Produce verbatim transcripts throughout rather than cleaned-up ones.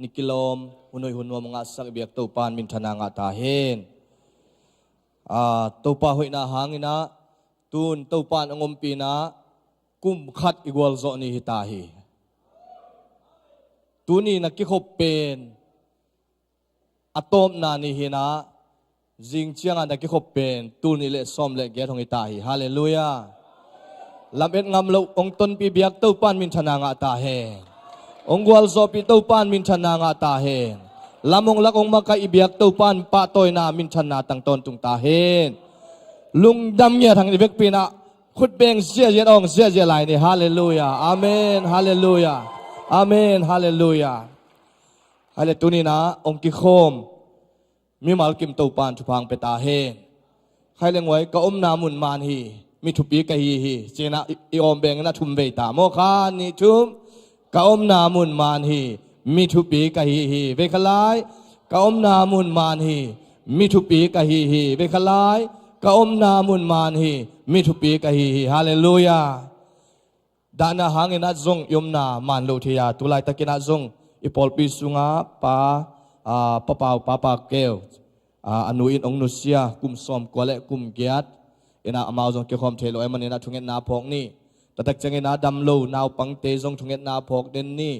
Ni kilawm hun hoih hun nuam a ngahsak i biak Topa in minthanna ngah ta hen. Aa, Topa hoihna hangin ah tun Topa in hong ompih in ah kum khat i gualzawh ni hi ta hi. Tuni na kikhop pen a tawpna ni hi in ah, zing ciangah na kikhop pen tul nih le sawm le giat hong hi ta hi. Halleluiah. Lamet ngam loh hong tonpih biak Topa in minthanna ngah ta hen. Hong gualzawhpih Topa in minthanna ngah ta hen. Lam hong lak hong makaih i biak Topa in pahtawina minthanna tang tawntung ta hen. Lungdam ngiat hang i vekpi in ah khut beng ziahziah, awng ziahziah lai ni. Halleluiah. Amen. Halleluiah. Amen. Halleluiah. Hale, tuni in ah hong kikhawm mimal kim Topa in thupha hong pia ta hen. Khai le nguai, ka omna mun man hi, mi thupi ka hi hi, ci in ah i, i awm beng in ah thum vei ta maw. Khat, nih, thum. Ka omna mun man hi, mi thupi ka hi hi. Vei khat lai. Ka omna mun man hi, mi thupi ka hi hi. Vei khat lai. Ka omna mun man hi, mi thupi ka hi hi. Halleluiah. Dahna hangin ah zong i omna man lo thei a, tu laitakin ah zong i pawlpi sungah pa, aa, Pa Pau, Pa Pau Keu, aa, a nu in hong nusia, kum sawmkua le kum giat in ah amau zong kikhawm thei lo ahih manin ah thungetna phawk ni. Tua tak ciangin ah dam lo naupangte zong thungetna phawk den ni.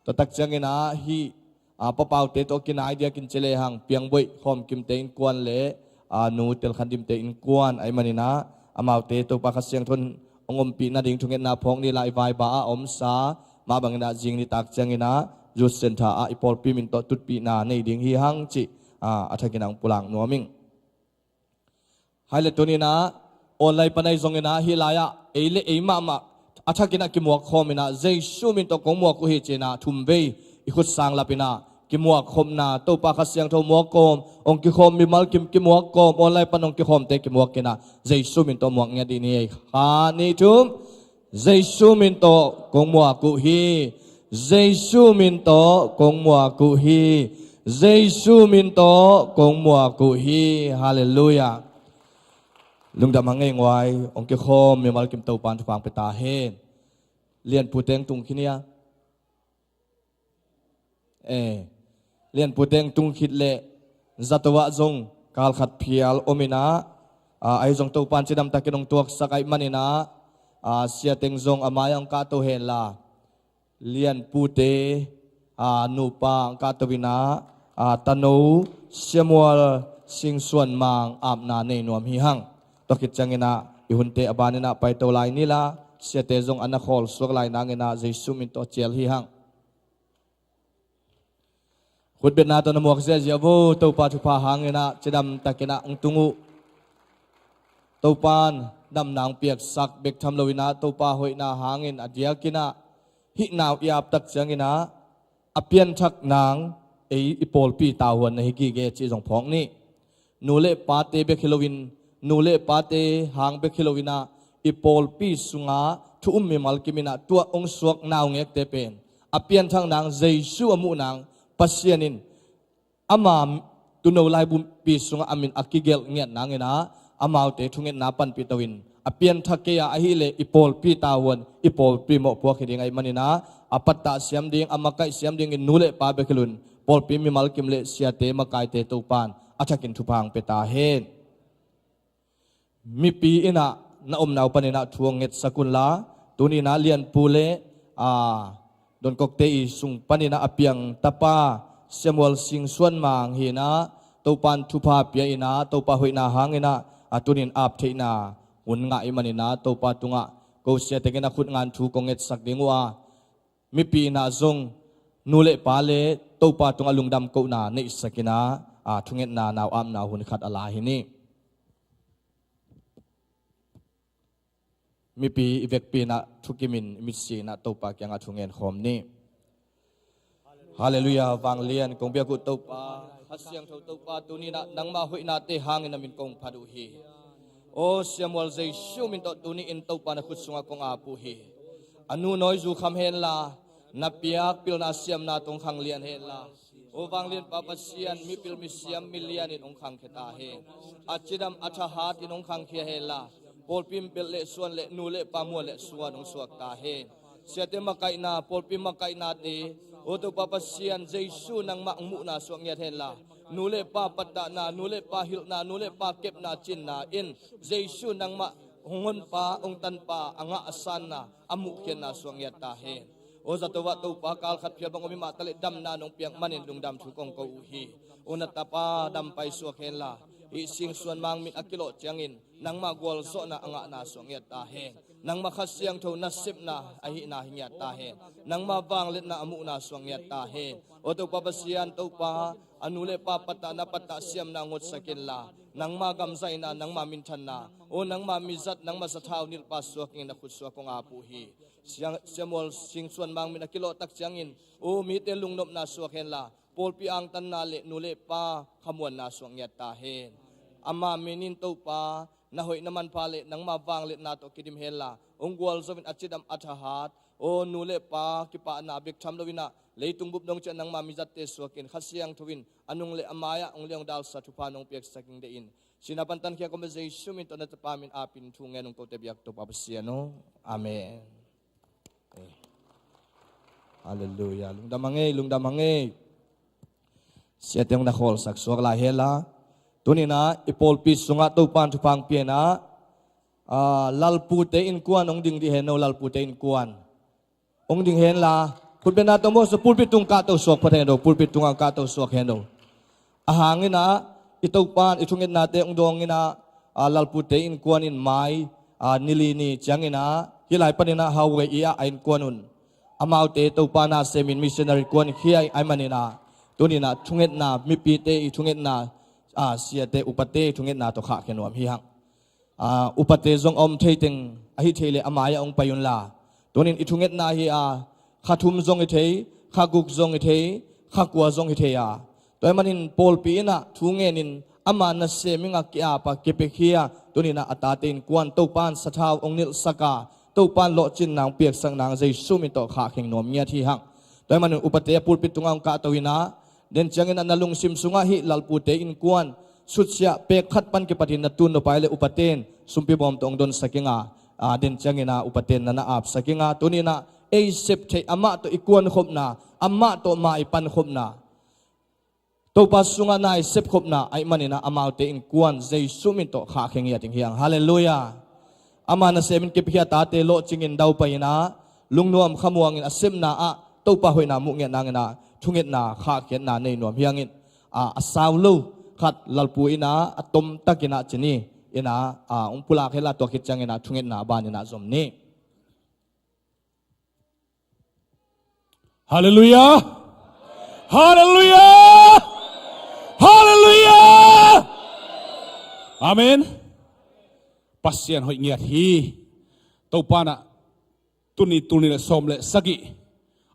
Tua tak ciangin ah hih, aa, Pa Paute tawh kinai diakin ci lehang Piangboih Khawm Kimte innkuan le, aa, Nu Tel Khan Dimte innkuan ahih manin ah amaute Topa Kha Siangtho in hong ompih nading thungetna phawk ni. La i vaiba ah a omsa mah bangin ah zing nitak ciangin ah Youth Centre ah i pawlpi min tawh tutpihna nei ding hi hang cih, aa, a thakin ah hong pulak nuam ing. Hai le, tuni in ah online pan ahi zongin ah hih lai-ah ei le ei mahmah a thakin ah kimuak khawm in ah Jesu min tawh kong muak uh hi ci in ah thum vei i khut sang lap in ah kimuak khopna, Topa Kha Siangtho muak kawm, hong kikhawm mimal kim kimuak kawm, online pan hong kikhawmte kimuak in ah Jesu min tawh muak ngiat dih ni. Khat, nih, thum. Jesu min tawh kong muak uh hi. Jesu min tawh kong muak uh hi. Jesu min tawh kong muak uh hi. Halleluiah. Lungdam hang ei nguai, hong kikhawm mimal kim Topa in thupha hong pia ta hen. Lianpu teng tung khin ia. Eh, Lianpu teng tung khit leh zato ah zong kal khat phial om in ah, aa, ahi zong Topa in cidam takin hong tuaksak ahih manin ah, aa, sia teng zong a mai-ah hong kahto hen la, Lianpute, aa, nupa hong kahto in ah, aa, tano Samuel Singsuan Mang apna nei nuam hi hang. Tua khit ciangin ah i hunte a ban in ah paito lai ni la, siate zong a na khawl suak lai nangin ah Jesu min tawh cial hi hang. Khutbetna tawh na muak ziahziah vo, Topa thupha hangin ah cidam takin ah hong tung uh. Topa in damna hong piaksak bek tham lo in ah Topa hoihna hangin a diakin ah hih nau i ap tak ciangin ah a pianthak nang ei i pawlpi tavuan na hi gige cih zong phawk ni. Nu le pate bek hi loin, nu le pate hang bek hi loin ah i pawlpi sungah thu um mimal kim in ah tua hong suak naungekte pen a pianthak nang Jesu a muh nang Pasian in ama tuuno laibupi sungah a min a kigelh ngiat nangin ah amaute thungetna panpih to in a pianthak kei a ahih leh i pawlpi tavuan, i pawlpi mawhpuak hi ding ahih manin ah a pattah siam ding, a makaih siam dingin nu le pa bek hi loin pawlpi mimal kim le siate makaite Topa in a thakin thupha hong pia ta hen. Mipi in ah na omna uh panin ah thu hong ngetsak un la, tuni in ah Lianpu le, aa, Donkokte i sung panin ah a piang tapa Samuel Singsuan Mang hi in ah Topa in thupha pia in ah Topa hoihna hangin ah a tunin ap theihna hun ngah ahih manin ah Topa tungah ko siate in ah khut ngan thu kong ngetsak ding uh a, mipi in ah zong nu le pa le Topa tungah lungdam kohna neihsak in ah, aa, thungetna nau apna hun khat a la hi ni. Mipi i vekpi in ah thukimin i mitsi in ah Topa kiangah thu ngen khawm ni. Halleluiah. Vanglian kong biak uh Topa, Kha Siangtho Topa, tuni in ah nangmah hoihnate hangin na min kong phat uh hi. Aw Samuel, Jesu min tawh tuni in Topa na khut sungah kong ap uh hi. A nu nawi zu kham hen la, na piak pilna siamna tawh hong khang lian hen la, aw vanglian Pa Pasian, mipil misiam milian in hong khangkhia ta hen. A cidam a thahat in hong khangkhia hen la, pawlpi in belh le suan le nu le pa mual le suan hong suak ta hen. Siate makaihna, pawlpi makaihnate O Topa Pasian, Jesu nangmah hong muhna suak ngiat henla, nu le pa patahna, nu le pa hilhna, nu le pa kepna cinna in Jesu nangmah hong honpa, hong tanpa a ngah a sanna a muhkhiatna suak ngiat ta hen. O zato ah Topa, kal khat phial bang om hi mah taleh damna nong piak manin lungdam thu kong ko uh hi. O na tapa dampai suak henla, hih singsuan mangmit a kilawh ciangin nangmah gualzawhna a ngahna suak ngiat ta hen. Nangmah Kha Siangtho nasepna ahihna hi ngiat ta hen. Nangmah vangliatna a muhna suak ngiat ta hen. O Topa Pasian, Topa, a nu le pa patahna, patah siamna hong hotsak inla, nangmah gamzaihna, nangmah minthanna, o nangmah mizat, nangmah sathau nilhpa suak in na khut suak kong ap uh hi. Siang, siamual singsuan mangmit a kilawh tak ciangin, o mite lungnopna suak henla, pawlpi angtanna le nu le pa khamuanna suak ngiat ta hen. Ama minin Topa, na hoih na manpha le nangmah vangliatna tawh kidim henla, hong gualzo in a cidam a thahat, o nu le pa kipahna bek tham loin ah, leitung bup dong ciah nangmah mizatte suak in, Kha Siangtho in a nung le a mai-ah hong liang dalsa thupha nong piaksak ing deih in. Sihna pan tankhia kawm Jesu min tawh na tapa min apin thu ngen hong kote biak Topa Pasian aw. Amen. Halleluiah. Lungdam a ngei, lungdam a ngei. Siate hong na khawlsak suak lai henla, tuni-in ah i pawlpi sungah Topa in thupha hong pia-in ah, aa, lalpute innkuan hong ding dih hen aw, lalpute innkuan. Hong ding henla, khutbetna tawh mawh suak, pulpit tung kahto suak phot hen aw, pulpit tungah kahto suak hen aw. Ahang in ah, i Topa in i thungetnate hong dawng in ah, aa, lalpute innkuan in mai, aa, ni li ni ciangin ah, hih lai panin ah Hawaii ah a innkuan un. Amaute Topa na semin missionary kuankhia ahih manin ah, tuni-in ah thungetna, mipite i thungetna, aa, siate, upate i thungetna tawh khahkhia nuam hi hang. Aa, upate zong a om thei teng, ahi thei leh a mai-ah hong pai unla. Tuni-in i thungetna hi a, kha thum zong hi thei, kha guk zong hi thei, kha kua zong hi thei a. Tua ahih manin pawlpi in ah thu ngenin ama nasem ing a ki-ap a kipiakhia, tuni-in ah a tate innkuan Topa in sathau hong nilhsak a, Topa in lawhcinna hong piaksak nang Jesu min tawh khahkhia nuam ngiat hi hang. Tua ahih manin upate a pulpit tungah hong kahto in ah, den ciangin ah na lungsim sungah hih lalpute innkuan sutsiah pek khat pan kipatin na tun nop pai leh upate in sumpi bawm tawh hong donsak ing a, aa, den ciangin ah upate in na na apsak ing a, tuni-in ah ei sep theih, amah tawh i kuankhopna, amah tawh ma i pankhopna, Topa sungah na i sepkhopna ahih manin ah amaute innkuan Jesu min tawh khahkhia ngiat ding hi hang. Halleluiah. Ama nasemin kipiakhia tate lawhcingin daupai in ah, lungnuam khamuangin a sepna ah Topa hoihna muh ngiat nangin ah thungetna khahkhiatna nei nuam hi hang in, aa, a sau lo khat lalpu in ah a tomtakin ah ci ni. In ah, aa, hong pulak henla, tua khit ciangin ah thungetna banin ah zom ni. Halleluiah! Halleluiah! Halleluiah! Amen. Pasian hoih ngiat hi. Topa in ah tuni, tul nih le sawm le sagih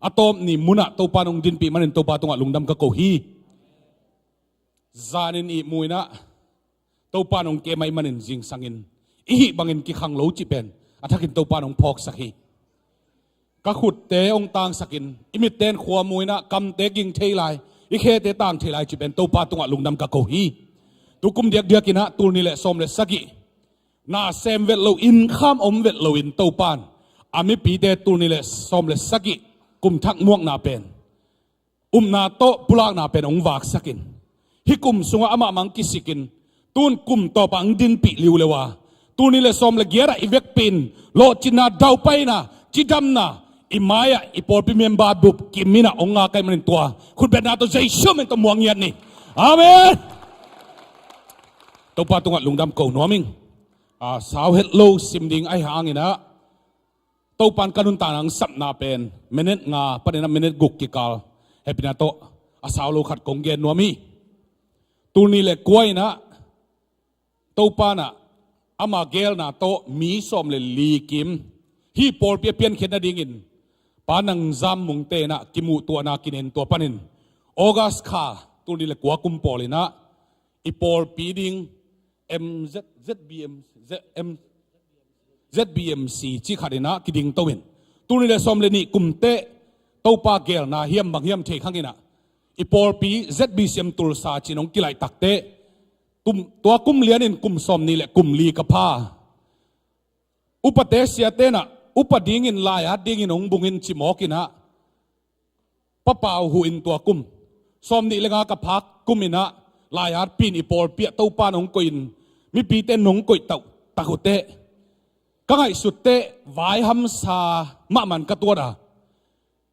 a tawp ni munah Topa in hong dinpih manin Topa tungah lungdam ka ko hi. Zanin ihmu in ah Topa in hong kem ahih manin zingsangin i hih bangin kikhang lo cih pen a thakin Topa in hong phawksak hi. Ka khutte hong tangsakin, i mitte in khua mu in ah kamte ging thei lai, i khete tang thei lai cih pen Topa tungah lungdam ka ko hi. Tukum diakdiak in ah tul nih le sawm le sagih na sem vet lo, innkham om vet loin Topa in a mipite tul nih le sawm le sagih kum thak muakna pen, upna tawh pulakna pen hong vaksakin, hih kum sungah amah mang kisikin, tun kum tawpah hong dinpih liuliu a, tul nih le sawm le giat ah i vekpi in lawhcinna, daupaina, cidamna i mai-ah i pawlpi member bup kim in ah hong ngak ahih manin tua khutbetna tawh Jesu min tawh muang ngiat ni. Amen. Topa tungah lungdam ko nuam ing. A, sau het lo sim ding ahih hangin ah Topa in ka nuntakna hong sapna pen minute nga panin ah minute guk kikal hehpihna tawh a sau lo khat kong gen nuam hi. Tul nih le kua in ah Topa in ah ama geelna tawh mi sawm le li kim hih pawlpi a piankhiat nadingin Pa Nang Zam Mung te in ah kimuhtuahna kinen, tua panin August kha tul nih le kua kum pawl in ah i pawlpi ding M Z, Z B M, Z M, Z B M C cih khat in ah kidingto in, tul nih le sawm le nih kum teh Topa geelna hiam bang hiam thei khang in ah i pawlpi Z B C M Tulsa ci-in hong kilaih tak teh, kum, tua kum lianin kum sawm nih le kum li ka pha. Upate siate in ah upa dingin lai-at dingin hong bung in ci mawk in ah Papau huh in tua kum sawm nih le nga ka phak kum inah lai-at pin i pawlpi ah Topa nong koih in, mipite nong koih tauh tak uh teh, ka ngaihsut teh vai hamsa mahmah in ka tuat a,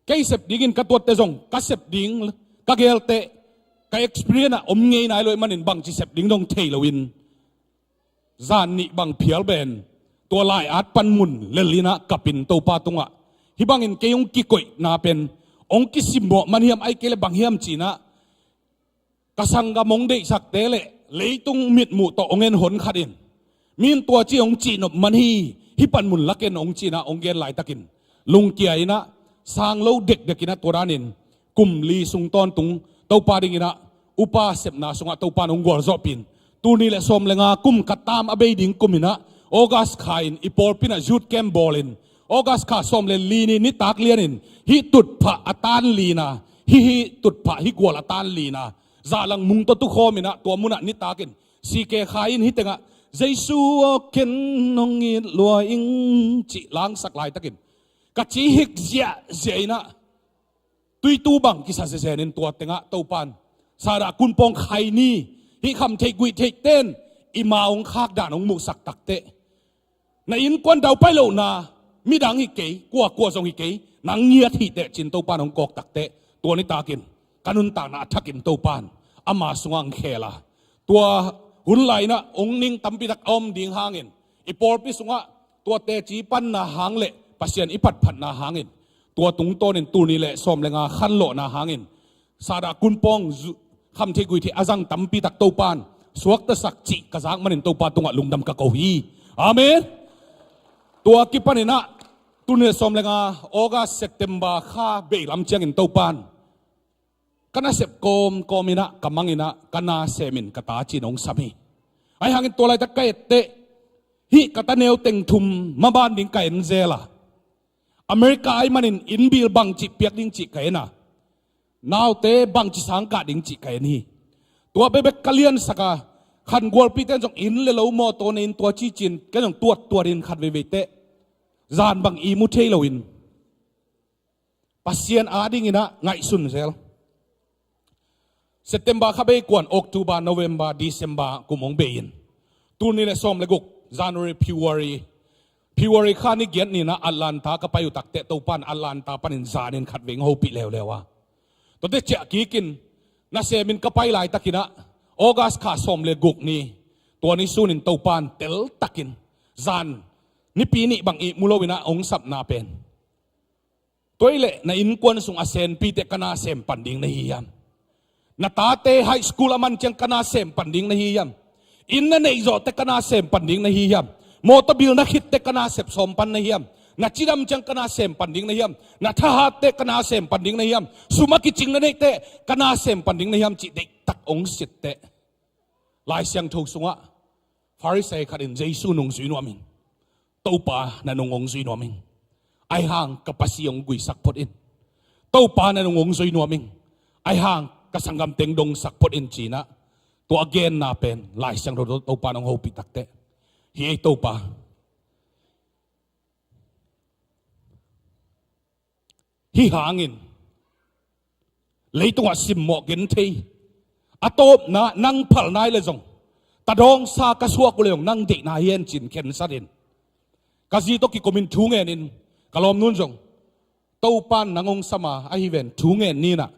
kei sep dingin ka tuatte zong ka sep ding ka gelte ka experience ah om ngei nai lo ahih manin bangci sep ding dong thei loin, zan nih bang phial ben tua lai-at pan mun lel inah kapin Topa tungah, hih bangin kei hong kikoihna pen hong kisimmawh man hiam, ahih kei le bang hiam ci inah ka sanggam hong deihsakte le leitung mitmuh tawh hong en hon khat in, mi in tua ci hong cihnop man hi, hih pan mun la ken hong ci inah hong gen laitakin lungkia inah sang lo dekdek inah tua danin kum li sung tawntung Topa ding inah upa sepna sungah Topa in hong gualzawhpih in, tul nih le sawm le nga kum ka tam a bei ding kum inah August kha in i pawlpi inah youth camp bawl in, August kha sawm le li ni nitak lianin hih tutphah a tan lina, hih hih tutphah hih gual a tan lina zahlang mung tawh tukhawm inah tua munah nitakin sike kha in hih tengah Jesu aw ken hong it lua ing cih langsak laitakin ka ci hik ziahziah inah tuitu bang kisa zezen in tua tengah Topa in Sadah Kunpawng khai ni, hih khamtheih guihtheihte in i ma hong khak dan hong muhsak takteh, na innkuan daupai lohna midang hi kei, kuakua zong hi kei, nang ngiat hi teh ci-in Topa in hong kawk takteh, tua nitakin ka nuntakna a thakin Topa in ama sungah hong khel a, tua hun lai inah hong ning tampi tak a om ding hangin i pawlpi sungah tua teci panna hang le Pasian i phatphatna hangin tua tungtawnin tul nih le sawm le nga khanlawhna hangin Sadah Kunpawng zu-, khamtheih guihtheih a zang tampi tak Topa in suaktasak cih ka zak manin Topa tungah lungdam ka ko hi. Amen. Tua kipan inah tul nih le sawm le nga August, September kha bei lam ciangin Topa in ka nasep kawmkawm inah ka mang inah ka na sem in ka ta ci-in hong sam hi. Ahih hangin tua laitak ka etteh hih ka ta neu teng thum maban ding ka en zel a, America ahih manin inn bill bangci piak ding cih ka en a, naute bangci sang kah ding cih ka en hi. Tua bekbek ka liansak a, khan gualpite in zong inn le lo mawtaw nei in tua ci ci-in ken zong tuattuat in khat veivei teh zan bang i mu thei loin Pasian ading inah ngaihsun zel. September kha bei kuan October, November, December kum hong bei in, tul nih le sawm le guk January, February, February kha ni giat ni inah Atlanta ka pai uh takteh Topa in Atlanta panin zanin khat vei hong hopih leuleu a, tuate ciah kikin nasem in ka pai laitakin ah August kha sawm le guk ni, tua ni sunin Topa in teltakin zan nipi nih bang ihmu lo inah hong sapna pen, tua hi leh na innkuan sung a senpi teh ka na sem pan ding na hi hiam? Na tate high school a man ciang ka na sem pan ding na hi hiam? Inn na neih zawh teh ka na sem pan ding na hi hiam? Mawtaw bill na khit teh ka na sep sawm pan na hiam? Na cidam ciang ka na sem pan ding na hiam? Na thahat teh ka na sem pan ding na hiam? Sum a kicing na neih teh ka na sem pan ding na hiam cih deihtak hong sit teh, Lai Siangtho sungah Pharisee khat in Jesu nung zui nuam in, Topa na nung hong zui nuam in, ahih hang ka pasi hong guisak phot in. Topa na nung hong zui nuam in, ahih hang ka sanggamteng dongsak phot in ci-in ah, tua a genna pen Lai Siangtho tawh Topa in hong hopih takteh, hi ei Topa, hih hangin leitungah simmawh genthei, a tawpna nang phal nai le zong, ta dawngsa ka suak uh le zong nang deihna hi hen ci-in khensat in, ka zi tawh kikomin thu ngenin, ka lawmnu in zong, Topa in nang hong sam a, ahi ven thu ngen ni in ah,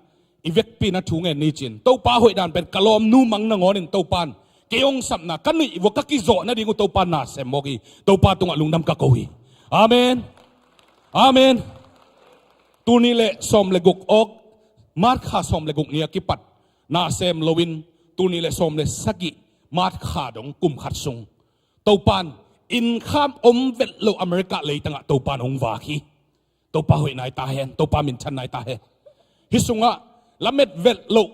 i vekpi in ah thu ngen ni ci-in, Topa hoih dan pen ka lawmnu mang nangawnin Topa in kei hong sapna ka nuih vua ka kizawh nading uh Topa in na sem mawk hi. Topa tungah lungdam ka ko hi. Amen. Amen. Tul nih le sawm le guk awk, March kha sawm le guk ni a kipat na sem loin, tul nih le sawm le sagih March kha dong kum khat sung, Topa in innkham om vet lo America leitangah Topa in hong vak hi. Topa hoih nai ta hen, Topa minthan nai ta hen. Hih sungah lamet vet loh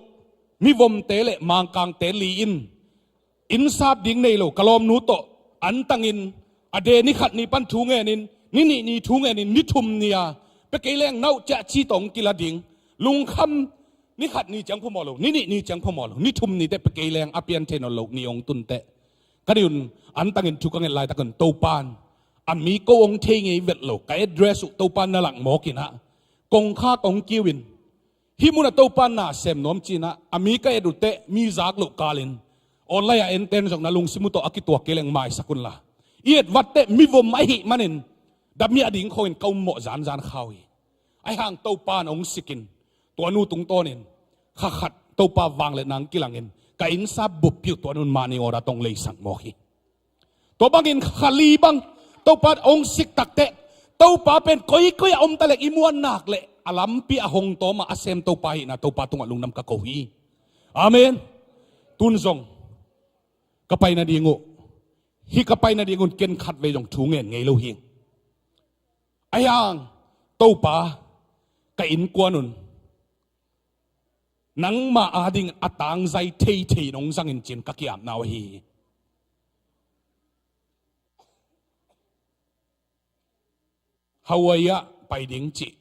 mivomte le mangkangte li in, inn sap ding nei lo ka lawmnu tawh antangin a de ni khat ni pan thu ngenin, ni nih ni thu ngenin, ni thum ni a pia kei leng nauh ciah ci tawh hong kila ding. Lungkham ni khat ni ciang phamawh lo, ni nih ni ciang phamawh lo, ni thum ni teh pia kei leng a pian thei nawn lo ni hong tun teh, ka dih un antangin thu ka nget laitakin Topa in a mi ko hong thei ngei vet lo ka address uh Topa in na lak mawk in ah, kongkhak hong kiu in, Hih munah Topa na sem nuam cinah a mi ka et uhteh mi zak loh kalin online ah enten zong na lungsim uh tawh a kituak kei leng maisak unla, i et vatteh mivom ahih manin dami a ding khongin ka ummawh zanzan kha uh hi. Ahi hang Topa in hong sikin tua nu tungtawnin kha khat Topa vangliatna hong kilangin ka innsa buppi uh tua nun mahni awda tong leisak mawk hi. Tua bangin kha li bang Topa hong sik takteh Topa pen koikoi a om talek i muan nak leh a lampi a hong tawm a a sem Topa hihna Topa tungah lungdam ka ko hi. Amen. Tun zong ka pai nading uh, hih ka pai nading un ken khatvei zong thu ngen ngei lo hi. Ahi hang Topa ka innkuan un nangmah ading a tangzai theithei nong zangin cin ka ki-apna uh ahi hi. Hawaii ah pai ding cih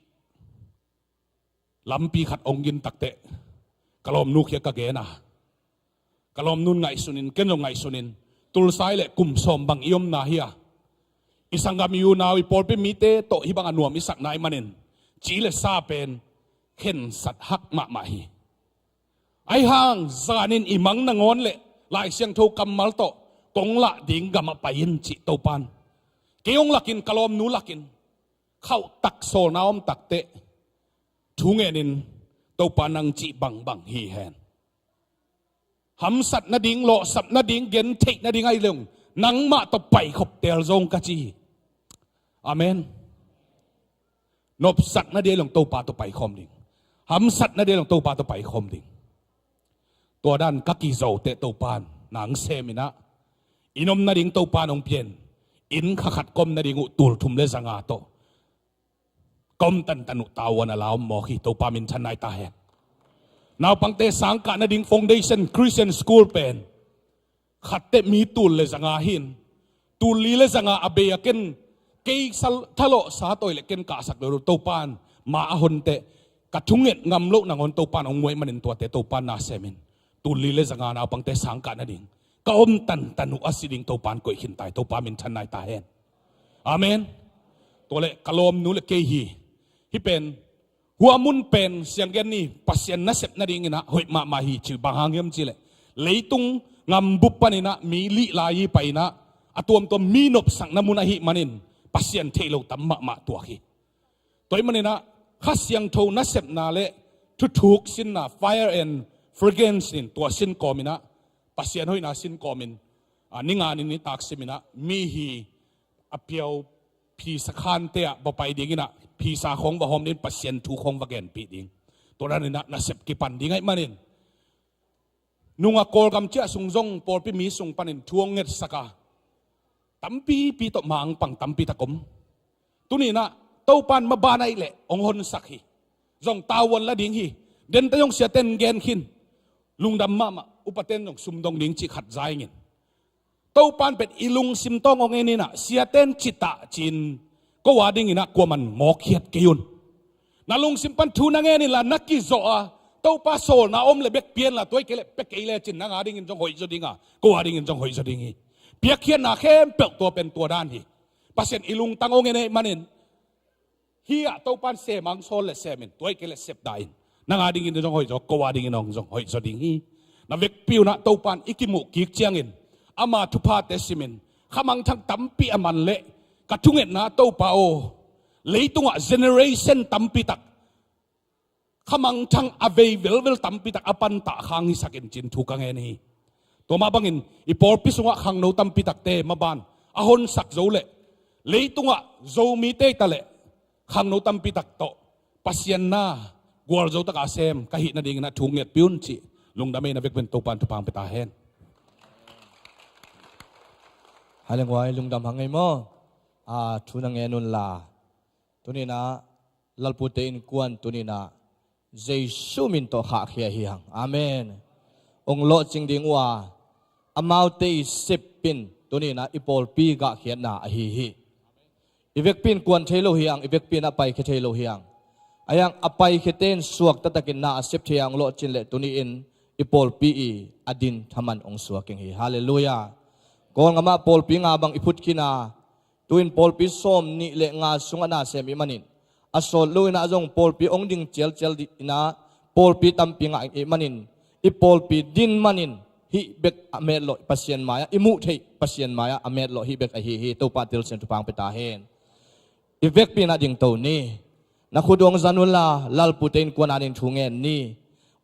lampi khat hong gin takteh ka lawmnu kiang ka gen a, ka lawmnu'n ngaihsunin ken zong ngaihsunin, tulsai leh kum sawm bang i omna hi a, i sanggam i unau i pawlpi mite tawh hih bang a nuam i sakna ahih manin ci leh sa pen khensat hak mahmah hi. Ahi hang zanin i mang nangawn leh Lai Siangtho kammal tawh kong lah ding gamah pai in cih Topa'n kei hong lakin ka lawmnu lakin khauhtak sawlna om takteh thu ngenin Topa nang cih bangbang hi hen. Hamsat nading, lawhsap nading, gentheih nading ahi leng nangmah tawh paikhop tel zong ka ci hi. Amen. Nopsak nading ahi leng Topa tawh paikhawm ding. Hamsat nading ahi leng Topa tawh paikhawm ding. Tua dan ka kizo teh Topa'n nang seminah inn om nading Topa'n hong pian inn kha khat ka om nading uh tul thum le zanga tawh ka om tantan uh tavuan a la om mawk hi. Topa minthan nai ta hen. Naupangte sangkah nading Foundation Christian School pen khatteh mi tul le zanga hi in, tul li le zanga a bei a ken kei sal thalawh sa tawi leh ken kahsak lo lo Topa'n ma a honteh ka thunget ngam loh nangawn Topa'n hong muaih manin tuate Topa'n na semin tul li le zanga naupangte sangkah nading ka om tantan uh a si ding Topa'n koih khin ta hi. Topa minthan nai ta hen. Amen. Tua leh ka lawmnu le kei hi. Hih pen hua mun pen sianggen ni Pasian nasep nadinginah hoih mahmah hi. Cih bang hang hiam cih leh leitung ngambup paninah mi lihlai i painah a tuamtuam mi nopsakna mun ahih manin Pasian theih lo tam mahmah tuak hi. Tua ahih maninah Kha Siangtho nasepna le thuthuk sinna, fire and fragrance in tua sin kawminah Pasian hoihna sin kawmin a ni nga ni nitak siminah mi hi a piau phisa khante ah va pai dinginah phisa khawng va hawm ding, Pasian thu khawng va genpih ding. Tua daninah nasep kipan ding ahih manin nunga Kawlgam ciah sung zong pawlpi mi sung panin thu hong ngetsak a tampipi tawh mangpang tampi tak om. Tuninah Topa'n maban ahih leh hong honsak hi. Zong tavuan la ding hi. Dente zong siaten gen khin. Lungdam mahmah. Upaten zong sumdong ding cih khat za ingin. Topa'n pen i lungsim tawng hong en inah siaten citah ci-in ko a dinginah kuaman mawkkhiat kei un. Na lungsim pan thu na ngen inla na kizawh a Topa sawlna om le bek pianla tua hi kei leh pia kei lecin nang a dingin zong hoih zaw dinga ko a dingin zong hoih zaw ding hi. Piakkhiatna khempeuh tua pen tua dan hi. Pasian i lungtang hong en ahih manin hih ah Topa'n sem hang sawl le semin tua hi kei leh sep dah in. Nang a dingin zong hoih zaw, ko a dingin hong zong hoih zaw ding hi. Na vekpi unah Topa'n i kimuh kik ciangin ama thuphate simin khamangthang tampi a man leh ka thungetna Topa aw, leitungah generation tampi tak khamangthang a vei velvel tampi tak a pantah khang hisak in cin thu ka ngen hi. Tua mah bangin i pawlpi sungah khangno tampi takte maban a honsak zo leh leitungah Zomite hi ta leh khangno tampi tak tawh Pasian na gualzo takah a sem ka hih nadingin a thu ngetpih un cih lungdam ei. Na vekpi un Topa'n thupha hong pia ta hen. Haleng huai lungdam hang ei maw? A thu na ngen unla tuninah Lalpute innkuan tuninah Jesu min tawh khahkhia hi hang. Amen. Hong lawhcing ding uh a amaute i sep in tuninah i pawlpi gahkhiatna ahi hi. I vekpi in kuan thei lo hi hang, i vekpi in a paikhia thei lo hi hang. Ahi hang a paikhiate in suak taktakin na a sep thei hang lawhcin leh tuni-in i pawlpi i a din thaman hong suak ing hi. Halleluiah. Kawlgamah pawlpi nga bang i phut khin a, tu-in pawlpi sawm nih le nga sungah na sem i hih manin a sawt lo inah zong pawlpi hong ding cialcial inah pawlpi tampi ngah ih manin, i pawlpi din manin, hih bek a metlawh Pasian mai-ah i muh theih Pasian mai-ah a metlawh hih bek ahi hi. Topa telsiam thupha hong pia ta hen. I vekpi in ah dingto ni. Na khut uh hong zan unla, lalpute innkuan ading thu ngen ni.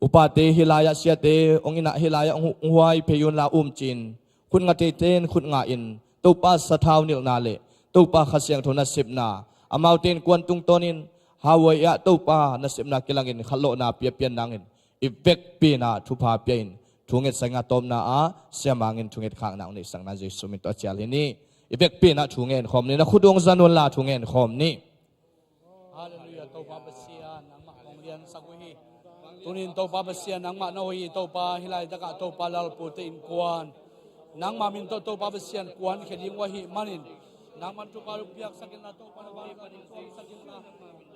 Upate hih lai-ah, siate hong inn ah, hih lai-ah hong huai phei unla, umcin, khut ngah theite in khut ngah in, Topa sathau nilhna le Topa Kha Siangtho nasepna, amaute innkuan tungtawnin Hawaii ah Topa nasepna kilangin khatlawhna piapian nangin, i vekpi in ah thupha pia in, thu ngetsak ing a, tawpna ah Sia Mang in thungetkhakna hong neihsakna Jesu min tawh a cial hi ni. I vekpi in ah thu ngen khawm ni. Na khut uh hong zan unla thu ngen khawm ni. Halleluiah, Topa Pasian, nangmah kong liansak uh hi. Tunin Topa Pasian, nangmah na hoih hi. Topa, hih laitakah Topa, lalpute innkuan, nangmah min tawh Topa Pasian kuankhia ding uh ahih manin, nangman thupha piaksak inla, Topa, nangman thupha piaksak inla.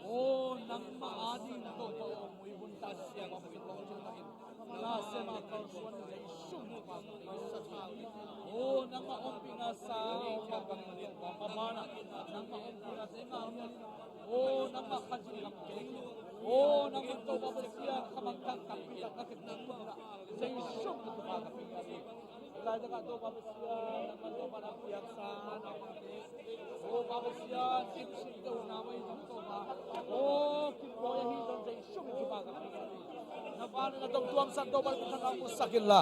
O, nangmah ading Topa, o, muibun tak siang, o, muibun tak in, na sem a kalsuan Jesu min tawh. O, nangmah ompihna sa, o, mabanah, nangmah ompihna sa, o, nangmah Khazih lam kei. O, nangmah Topa Pasian, khamangthang tampi tak na kep nang Jesu min tawh thupha ka pia hi. Laitakah Topa Pasian, nangman Topa na piaksa, nangmah te. O, Pa Pasian, kimsih tawh na mai zong Topa. O, kipawi ahi zong Jesu min tawh thupha ka pia hi. Na vangliatna tawh hong tuamsan Topa, na minthanna hong musak inla,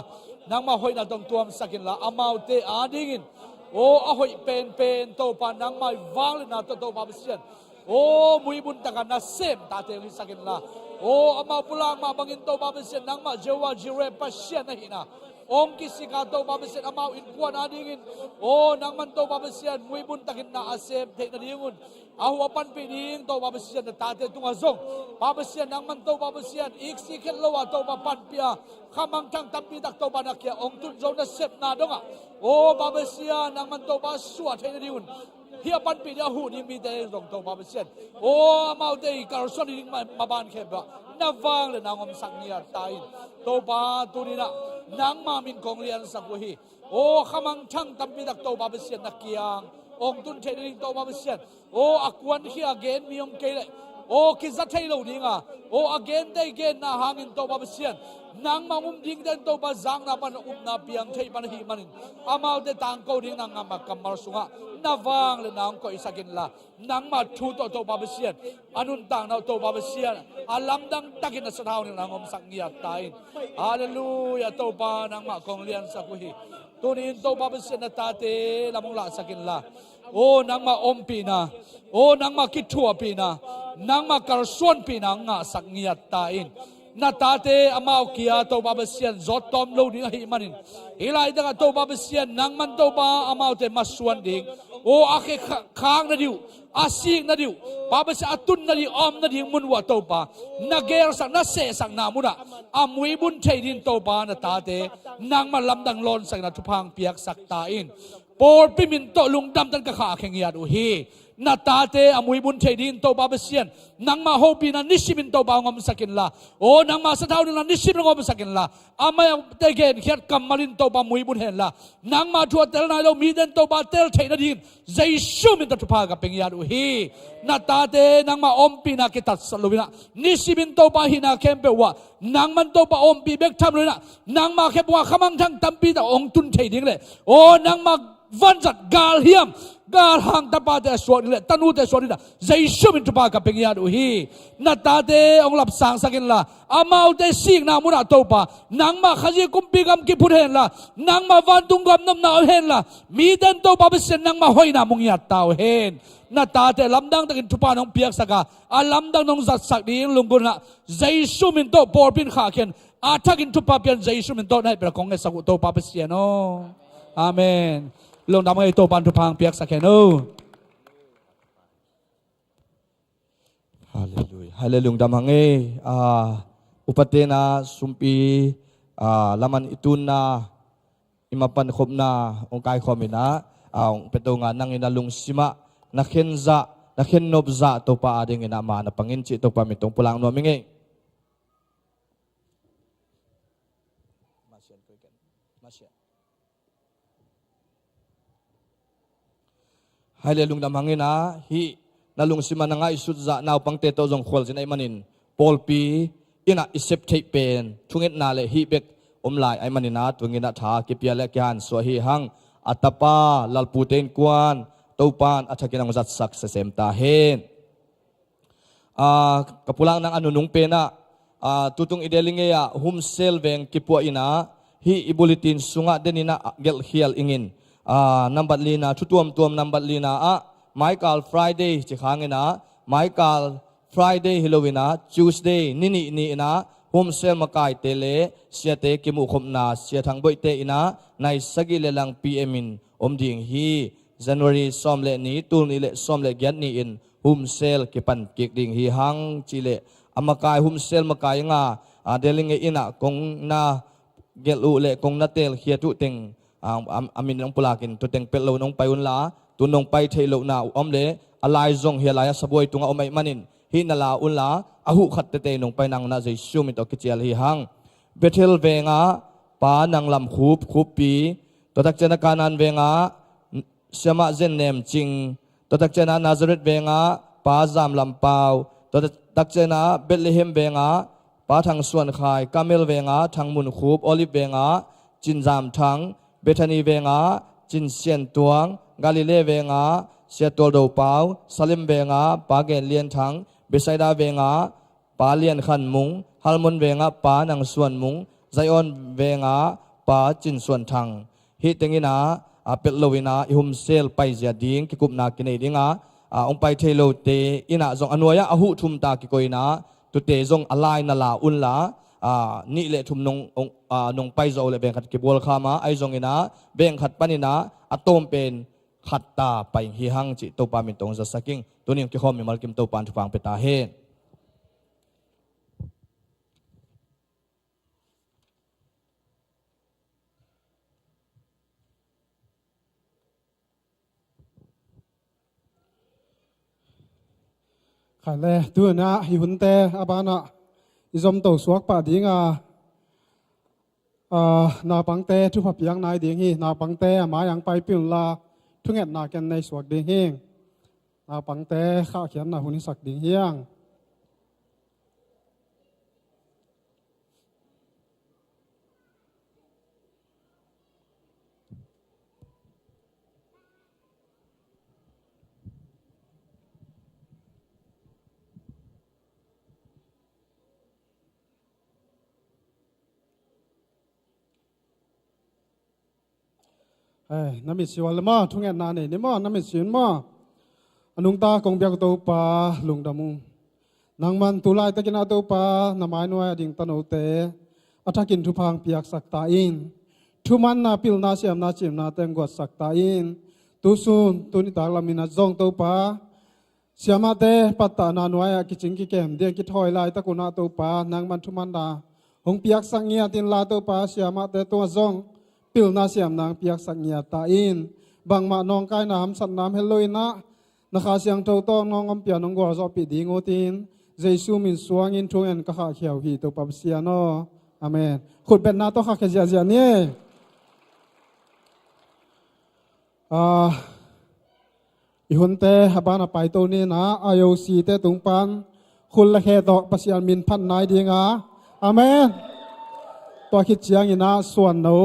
nangmah hoihna tawh hong tuamsak inla, amaute adingin, o, a hoih penpen Topa, nangmah i vangliatna tawh Topa Pasian, o, muibun taka nasem tate hong hisak inla, o, amau pulak mah bangin Topa Pasian, nangmah Jehovah Jireh Pasian ahihna hong kisik a, Topa Pasian, amau innkuan adingin, o, nangman Topa Pasian, muibun takin na a sem theih nadingun a huh a panpih ding Topa Pasian, na tate tungah zong, Pa Pasian, nangman Topa Pasian, iksik het lo a Topa panpih a, khamangthang tampi tak Topa na kiang hong tun zo nasepna dongah, o, Pa Pasian, nangman Topa suah theih nadingun hih a panpih ding a huh ding mite zong Topa Pasian, o, amaute i kalsuan ding ma, maban khempeuh ah na vangliatna hong omsak ngiat ta in. Topa, tuni-in ah nangmah min kong liansak uh hi. O, khamangthang tampi tak Topa Pasian na kiang hong tun theih nading Topa Pasian, o, a kuankhia a gen mi om kei leh, o, kiza thei lo ding a, o, a gente i genna hangin Topa Pasian, nangmah hong um dingte in Topa zakna pan upna piang thei pan ahih manin, amaute tangko ding nangmah kammal sungah na vangliatna hong koihsak inla, nangmah thu tawh Topa Pasian, a nuntakna uh Topa Pasian, a lamdang takin na sathau nilhna hong omsak ngiat ta in. Halleluiah, Topa, nangmah kong liansak uh hi. Tuni-in Topa Pasian, na tate lam hong lahsak inla, o, nangmah ompihna, o, nangmah kithuahpihna, nangmah kalsuanpihna hong ngahsak ngiat ta in. Na tate amau kia Topa Pasian zawt tawm lo ding ahih manin, hih laitakah Topa Pasian, nangman Topa amaute masuan ding, o, a khe kha, khak nading uh, a sik nading uh, Pa Pasian, a tun nading, a om nading mun uh ah Topa, na gelsak, na sehsakna munah a muibun thei ding Topa, na tate nangmah lamdang lawnsak inla thupha hong piaksak ta in. Pawlpi min tawh lungdam tan ka khahkhia ngiat uh hi. Na tate a muibun thei dingin Topa Pasian, nangmah hopihna nisimin Topa hong omsak inla, o, nangmah sathau nilhna nisimin hong omsak inla, amaute genkhiat kammal in Topa muibun henla, nangmah thu a tel nai lo mite in Topa tel theih nadingin Jesu min tawh thupha ka pia ngiat uh hi. Na tate nangmah ompihna kitatsat lo-in ah, nisimin Topa hihna khempeuh uh ah nangman Topa ompih bek tham lo-in ah, nangmah khe pungah khamangthang tampi tak hong tun thei ding le, o, nangmah vanzat galhiam, galhang tapate a suak ding le tanute a suak ding ah Jesu min thupha ka pia ngiat uh hi. Na tate hong lapsangsak inla, amaute sikna munah Topa, nangmah Khazih kumpi gam kiphut henla, nangmah vantung gam nopna om henla, mite in Topa Pasian nangmah hoihna mu ngiat ta uh hen. Na tate lamdang takin thupha nong piaksak a, a lamdang nong zatsak ding lunggulhna Jesu min tawh pawlpi in khahkhia in, a thakin thupha pia in, Jesu min tawh na hehpihna kong ngetsak uh Topa Pasian aw. Amen. Lungdam hang ei, Topa in thupha hong piaksak hen aw. Halleluiah. Halleluiah. Lungdam hang ei. Ah, upate na sumpi, ah, laman i tunna, i mapan khopna hong kaikhawm in ah, ah, hong pia to nga, nang in a lungsim ah na khenzah, na khennopzah Topa adingin ah ma na pang in cih Topa min tawh hong pulak nuam ing ei. Hai le lungdam hang in ah, hih na lungsim ah na ngaihsut zah naupangte tawh zong khualzin ahih manin, pawlpi innah i sep theih pen thungetna le hih bek om lai ahih maninah tu-in ah tha kipia le kihansuah hi hang. A tapa Lalpute innkuan Topan a thakin hong zatsak semsem ta hen. Aa, ka pulak nang a nunung penah, aa, tutung i Delhi ngei-ah Humsel veng kipuah inah hih i bulletin sungah deninah gelhkhial ingin, aa, nambat lina, thu tuamtuam nambat lina ah maikal Friday ci khanginah maikal Friday hi loinah Tuesday ni nih ni inah Humsel makaite le siate kimuhkhopna Sia Thang Boihte inah nai sagih le lang P M in om ding hi. January sawm le ni, tul nih le sawm le giat ni-in Humsel kipan kik ding hi hang cih leh a makai Humsel makai nga, a, Delhi ngei innah kong na gelh uh le kong na teelkhiat uh teng, a, a, a min nong pulakin tu teng pelh lo nong pai unla, tu nong pai theih lohna uh om le a lai zong hia lai-ah sabuai tungah om ahih manin hih na la unla a huh khat tete nong pai nang unah Jesu min tawh kicial hi hang. Bethel vengah Pa Nang Lam Khup, Khuppi, tua tak ciangah Kanaan vengah Siamah Zen Nem Cing, tua tak ciangah Nazareth vengah Pa Zam Lam Pau, tua tak ciangah Bethlehem vengah Pa Thang Suan Khai, Karmel vengah Thang Mun Khup, Olive vengah Cin Zam Thang, Bethany vengah Cin Sian Tuang, Galilee vengah Sia Tual Do Pau, Salem vengah Pa Gen Lian Thang, Bethsaida vengah Pa Lian Khan Mung, Halmon vengah Pa Nang Suan Mung, Zion vengah Pa Cin Suan Thang. Hih tenginah, a, pelh loinah i Humsel paizia ding kikupna kinei dingah, a, hong pai thei lote innah zong a nuai-ah a huh thum ta kikoinah tute zong a lai na la unla, a, nih le thum nong, hong, a, nong paizawh uh le veng khat kibualkham a, ahi zonginah veng khat paninah a tawm pen khat ta pai hi hang cih Topa min tawh hong zasak ing. Tuni hong kikhawm mimal kim Topa in thupha hong pia ta hen. Khai le, tu-in ah i hunte a banah i zomto suak pah ding a, aa, naupangte thupha piak nai ding hi. Naupangte a mai-ah hong paipih unla thungetna ken nei suak ding hi. Naupangte khahkhiatna hun hisak ding hi hang. Eh, na mitsi uh a le maw, thungetna nei ni maw, na mitsi un maw. A nungta kong biak uh Topa, lungdam ung. Nangman tu laitakin ah Topa, na mai nuai-ah ding tanote a thakin thupha hong piaksak ta in. Thumanna, pilna, siamna, cimna teng guatsak ta in. Tusun, tuni taklam in ah zong Topa, siamahte pattahna nuai-ah kicing kikem ding kithawi laitak un ah Topa, nangman thumanna hong piaksak ngiat inla Topa, siamahte tungah zong pilna siamna hong piaksak ngiat ta in. Bangmah nawngkaina hamsatna om het loin ah na Kha Siangtho tawh nong ompih a nong gualzawhpih ding utin, Jesu min suangin thungen ka khahkhia uh hi Topa Pasian aw. Amen. Khutbetna tawh khahkhia ziahziah ni. Ah, i hunte a ban a paito ni in ah, I O C te tung pan khut le khe tawh Pasian min phat nai ding a. Amen. Tua khit ciangin ah suanno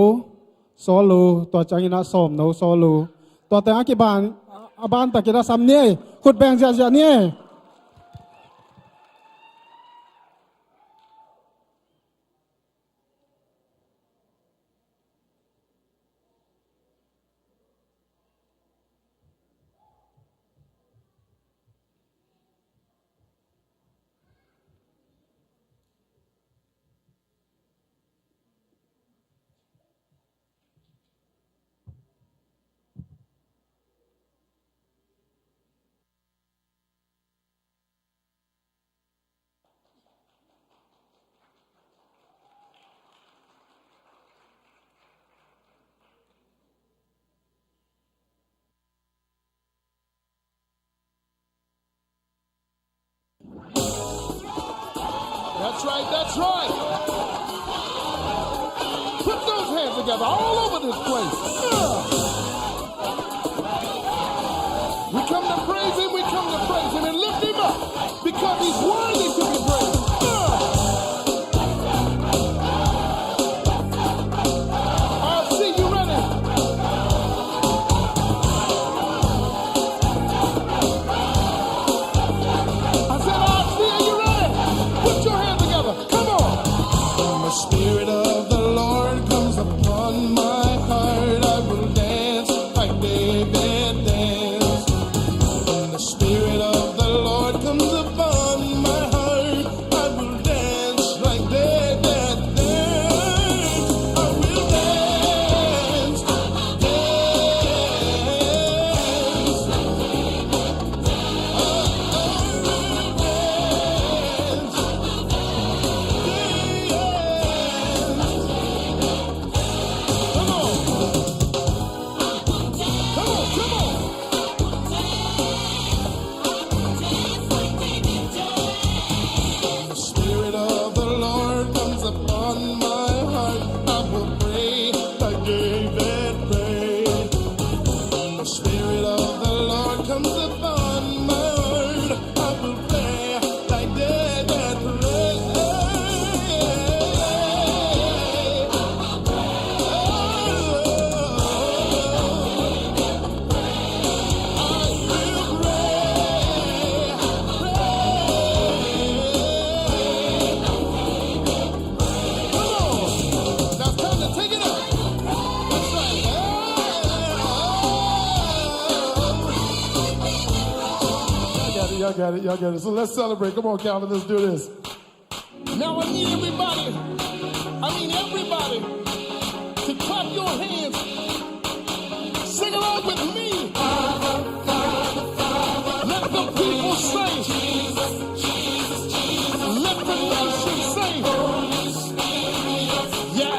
sawl uh, tua ciangin ah sawmno sawl uh. Tua teng a kiban, a ban takin ah sam ni, khut beng ziahziah ni. That's right, that's right. Put those hands together all over this place. Yeah. We come to praise him, we come to praise him and lift him up because he's worthy to be praised. Yeah. Spirit of the Lord comes upon my heart. I will dance like David danced. When the Spirit of the Lord comes upon my heart, I will dance like David danced. I will dance, dance. Spirit of the Lord comes upon my heart. I will pray like David prayed. The Spirit of the Lord comes upon my heart. I will pray like David prayed. I will pray. Come on. Now it's time to take it up. That's right. Y'all got it, y'all got it, y'all got it. So let's celebrate. Come on, Calvin, let's do this. Now I need everybody, I mean everybody, to clap your hands. Sing along with me. Let the people say, let the nation say, yeah.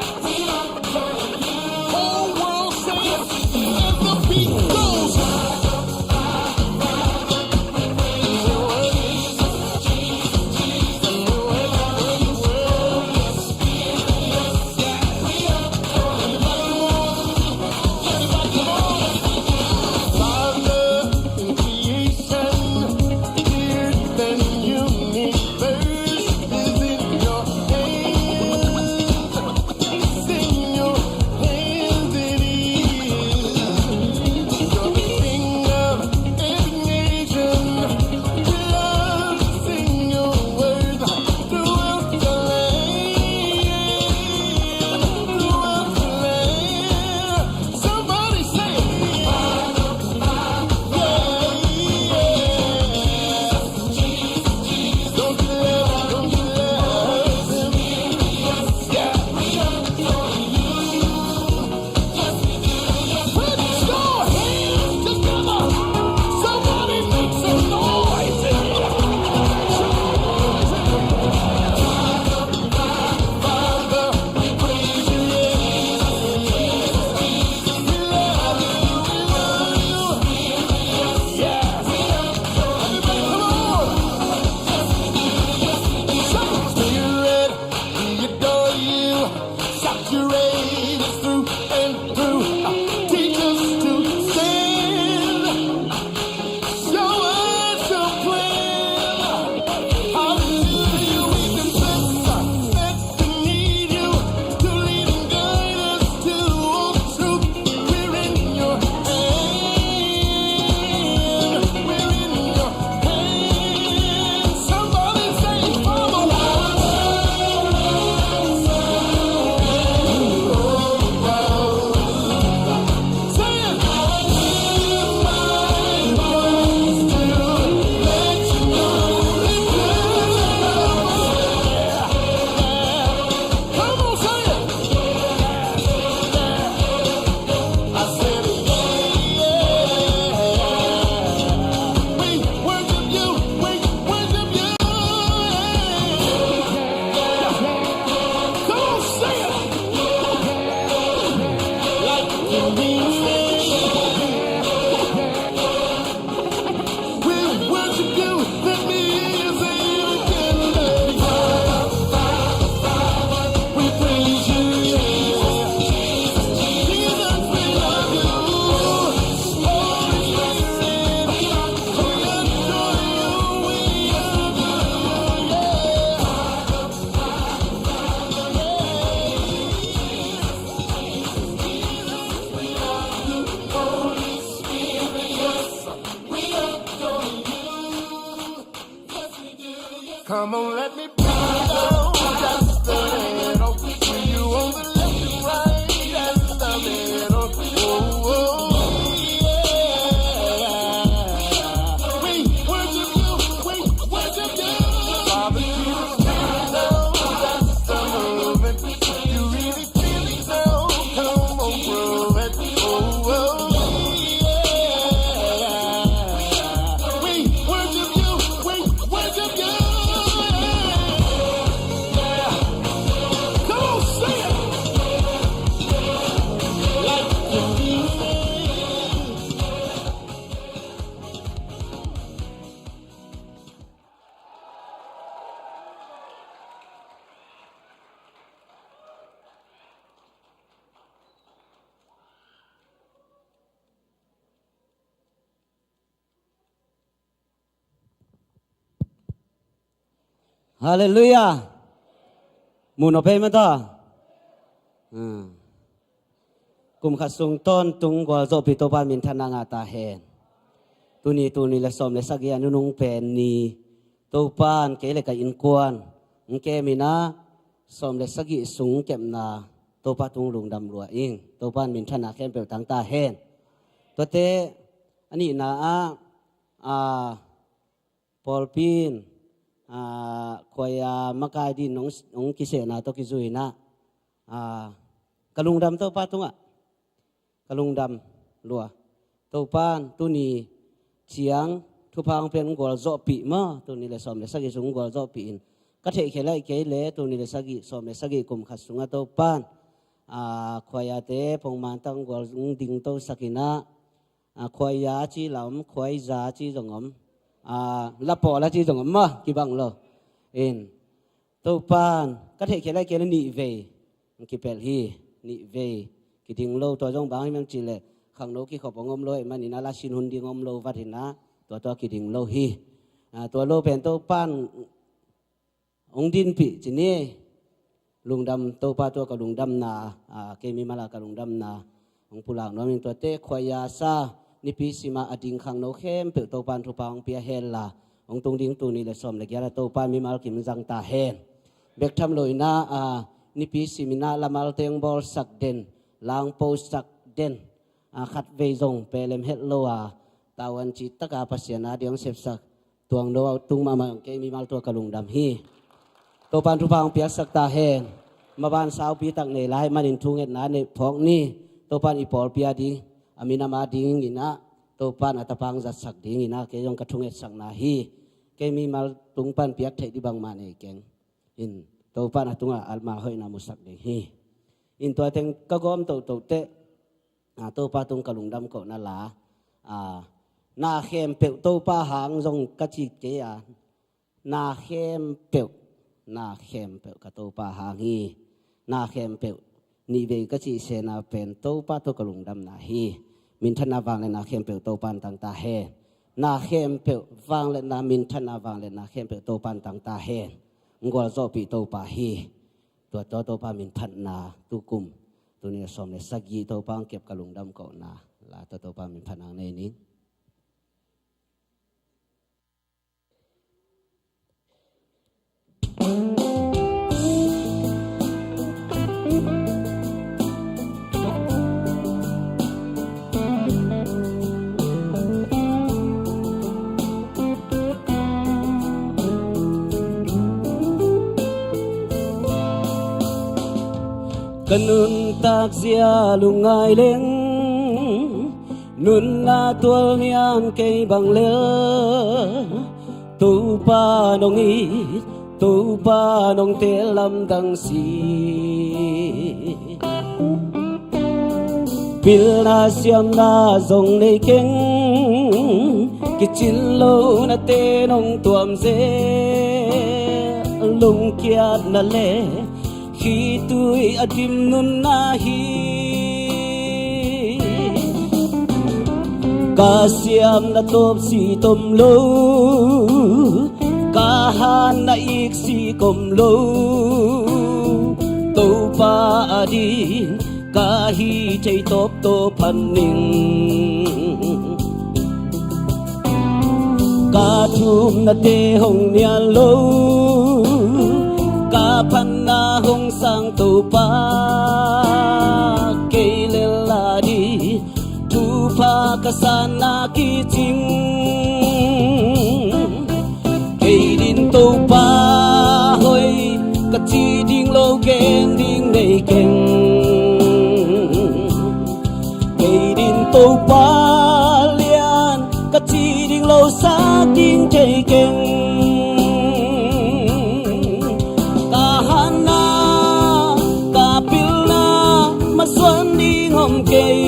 Whole world say, and the beat goes. Father, in creation, earth and universe is in your hands. It's in your hands it is. You're the King of every nation. Your love is in your words throughout the land. Throughout the land. Somebody say, yeah, yeah. Don't you love, don't you love him? Yeah. Put your hands together. Somebody make some noise in here. Father, we praise you, Lord. We love you, we love you. Yes. Everybody, come on. Say, Spirit, we adore you. Saturate us through and through. Teach us to stand. Show us your plan. Hallelujah, we confess that we need you to lead and guide us to all truth. We're in your hand. We're in your hand. Somebody say, Father, Halleluiah. Mu nop ei mata. Kum khat sung tawntung gualzawhpih Topa minthanna ngah ta hen. Tuni, tuni le sawm le sagih a nunung pen ni Topan kei le ka innkuan hong kem in ah, sawm le sagih sung kepna Topa tung lungdam lua ing. Topan minthanna khempeuh tang ta hen. Tuate a nihna ah, a, pawlpi in, a, khuaia makai dingin hong, hong kisehna tawh kizui in ah, a, ka lungdam Topa tungah. Ka lungdam lua. Topan tuni ciang thupha hong pia in, hong gualzawhpih maw, tuni le sawm le sagih sung hong gualzawhpih in. Ka theihkhial ahih kei leh tuni le sagih, sawm le sagih kum khat sungah Topan, a, khuaiate pongman tak hong gual, hong dingtosak in ah, a, khuaia ci la om, khuaiza ci zong om, a, lapawl a ci zong om maw, kibang lo. In, Topan ka theihkhial ahih kei leh nih vei hong kipelh hi. Nih vei kiding lo, tua zong bang hang hiam cih leh khangno kikhop hong om lo ahih manin ah lasin hun ding om lo vat in ah, tua, tua kiding lo hi. A, tua lo pen Topan hong dinpih ci ni. Lungdam Topa, tua ka lungdamna, a, kei mimal a ka lungdamna hong pulak nuam ing. Tuate khuaia sa, nipi sim a a ding khangno khempeuh Topan thupha hong pia hen la, hong tung ding tuni le sawm le giat a Topan mimal kim zang ta hen. Bek tham lo in ah, a, nipi sim in ah lamalte hong bawlsak den, la hong posak den, a, khatvei zong pelem het lo a, tavuan cih tak a Pasian ading hong sepsak tuangno a tung mahmah hong kei mimal, tua ka lungdam hi. Topan thupha hong piaksak ta hen. Maban saupi tak nei lai manin thungetna nei phawk ni. Topan i pawlpi ading, a minam ading in ah, Topan a tapa hong zatsak ding in ah, kei zong ka thungetsakna hi. Kei mimal tung pan piak theih ding bangmah nei keng. In, Topan a tungah ama hoihna musak ding hi. In, tua teng ka gawm tohtoh teh, a, Topa tung ka lungdam kohna la, a, na khempeuh Topa hang zong ka ci kei a, na khempeuh, na khempeuh ka Topa hang hi. Na khempeuh, nih vei ka cih sena pen Topa tawh ka lungdamna hi. Minthanna vangliatna khempeuh Topan tang ta hen. Na khempeuh vangliatna, minthanna vangliatna khempeuh Topan tang ta hen. Hong gualzawhpih Topa hi. Tua tawh Topa minphatna tukum, tuni a sawm le sagih Topa hong kep ka lungdam kohna la tawh Topa minphatna hong nei ning. Ka nuntak zia lungngai leng, nunna tual niam kei bang lel, Topa nong it, Topa nong teel lamdang si. Pilna siamna zong nei keng, kicin lo nate nong tuam zel, lungkiatna le khitui a dim nunna hi. Ka siamna tawp si tom lo, ka hanna ik si kom lo, Topa ading ka hi thei tawptawp phan ning. Ka thumnate hong nial lo, ka phanna hong sang Topa, kei lel ading thupha ka sanna kicing. Kei din Topa hoih ka ci ding lo, gen ding nei keng. Kei din Topa lian ka ci ding lo, sak ding thei keng. Ka hanna, ka pilna, masuan ding om kei.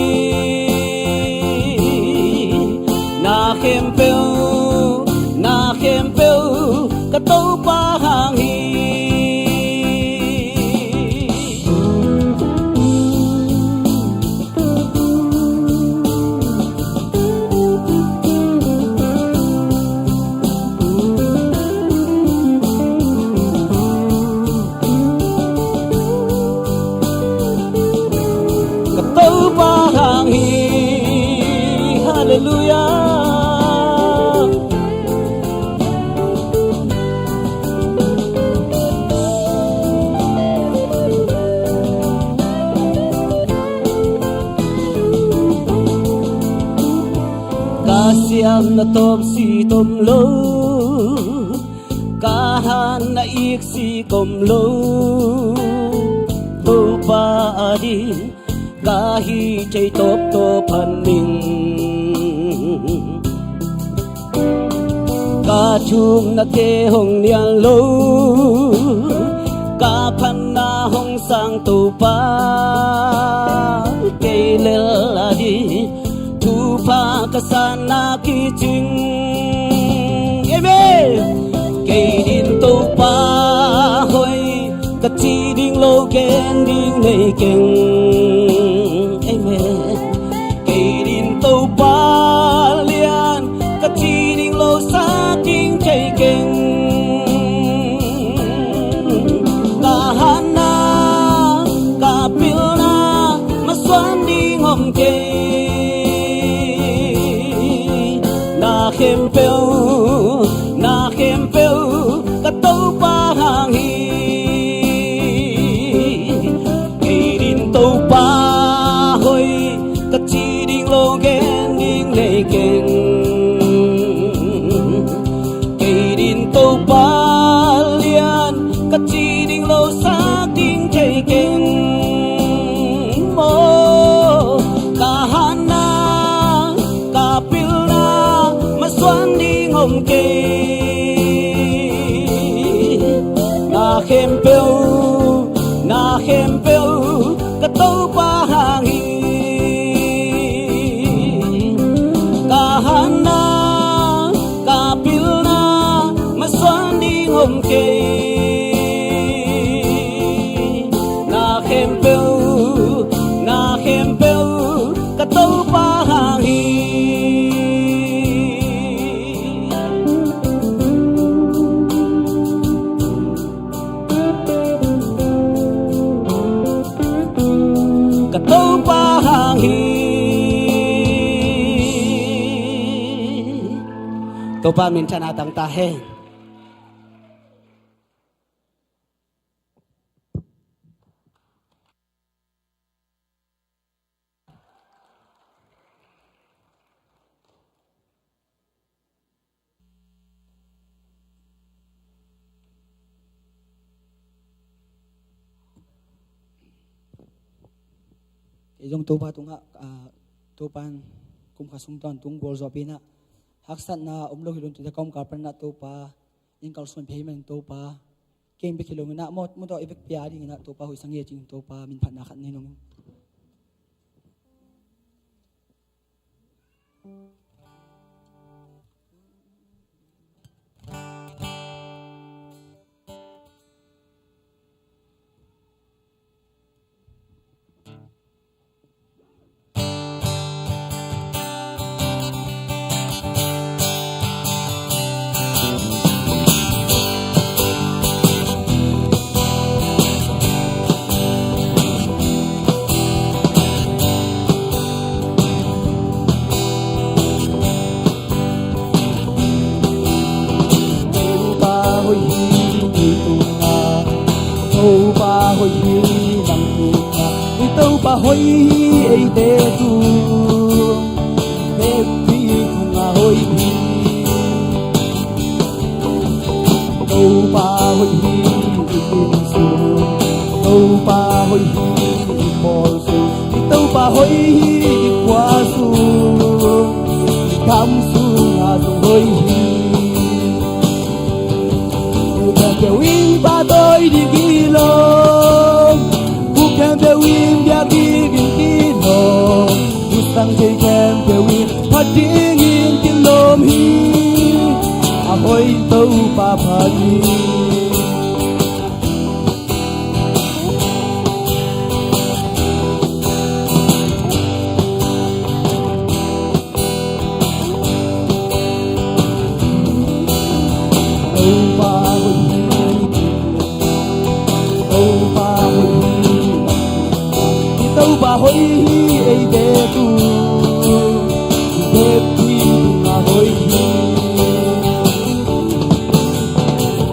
Na khempeuh, na khempeuh ka Topa hang hi. Siam na tawp si tom lo, ka han na ik si kom lo, Topa a ding ka hi thei tawptawp phan ning. Ka thumnate hong nial lo, ka phatna hong sang Topa, kei lel a ding thupha ka sanna kicing. Amen. Kei din Topa hoih ka ci ding lo, gen ding nei keng. Amen. Kei din Topa lian ka ci ding lo, sak ding thei keng. Ka hanna, ka pilna, masuan ding om kei. Na khempeuh, na khempeuh ka Topa hang hi. Kei din Topa hoih ka ci ding lo, gen ding nei keng. Kei din Topa lian ka ci ding lo, sak ding thei keng. Maw, ka hanna, ka pilna, masuan ding om kei. Na khempeuh, na khempeuh ka Topa hang hi. Ka hanna, ka pilna, masuan ding om kei. Na khempeuh, na khempeuh ka Topa hang hi. Ka Topa hang hi. Topa minthanna tang ta hen. Kei zong Topa tungah, ah, Topa in kum khat sung tawntung gualzawhpihna, haksatna om lo hi lo in, tuate ka omkal panah Topa in kalsuan phei man Topa, kei bek hi lo in ah, mawtaw i bek pia ding in ah Topa hoih sa ngei cing, Topa min phatna khat nei nung. Topa hoih hi kei tungah, Topa hoih hi nang tungah, i Topa hoih hi eite tung, hehpih tungah hoih hi. Topa hoih hi i inn sung, Topa hoih hi i pawl sung, i Topa hoih hi i khua sung, i gam sungah zong hoih hi. Khempeuh in pahtawi ding hi lo, khempeuh in biak ding hi lo, thusang thei khempeuh in phat dingin kilawm hi. A hoih Topa phat hi. Topa hoih hi, Topa hoih hi, i Topa hoih hi eite tung, i hehpih tungah hoih hi.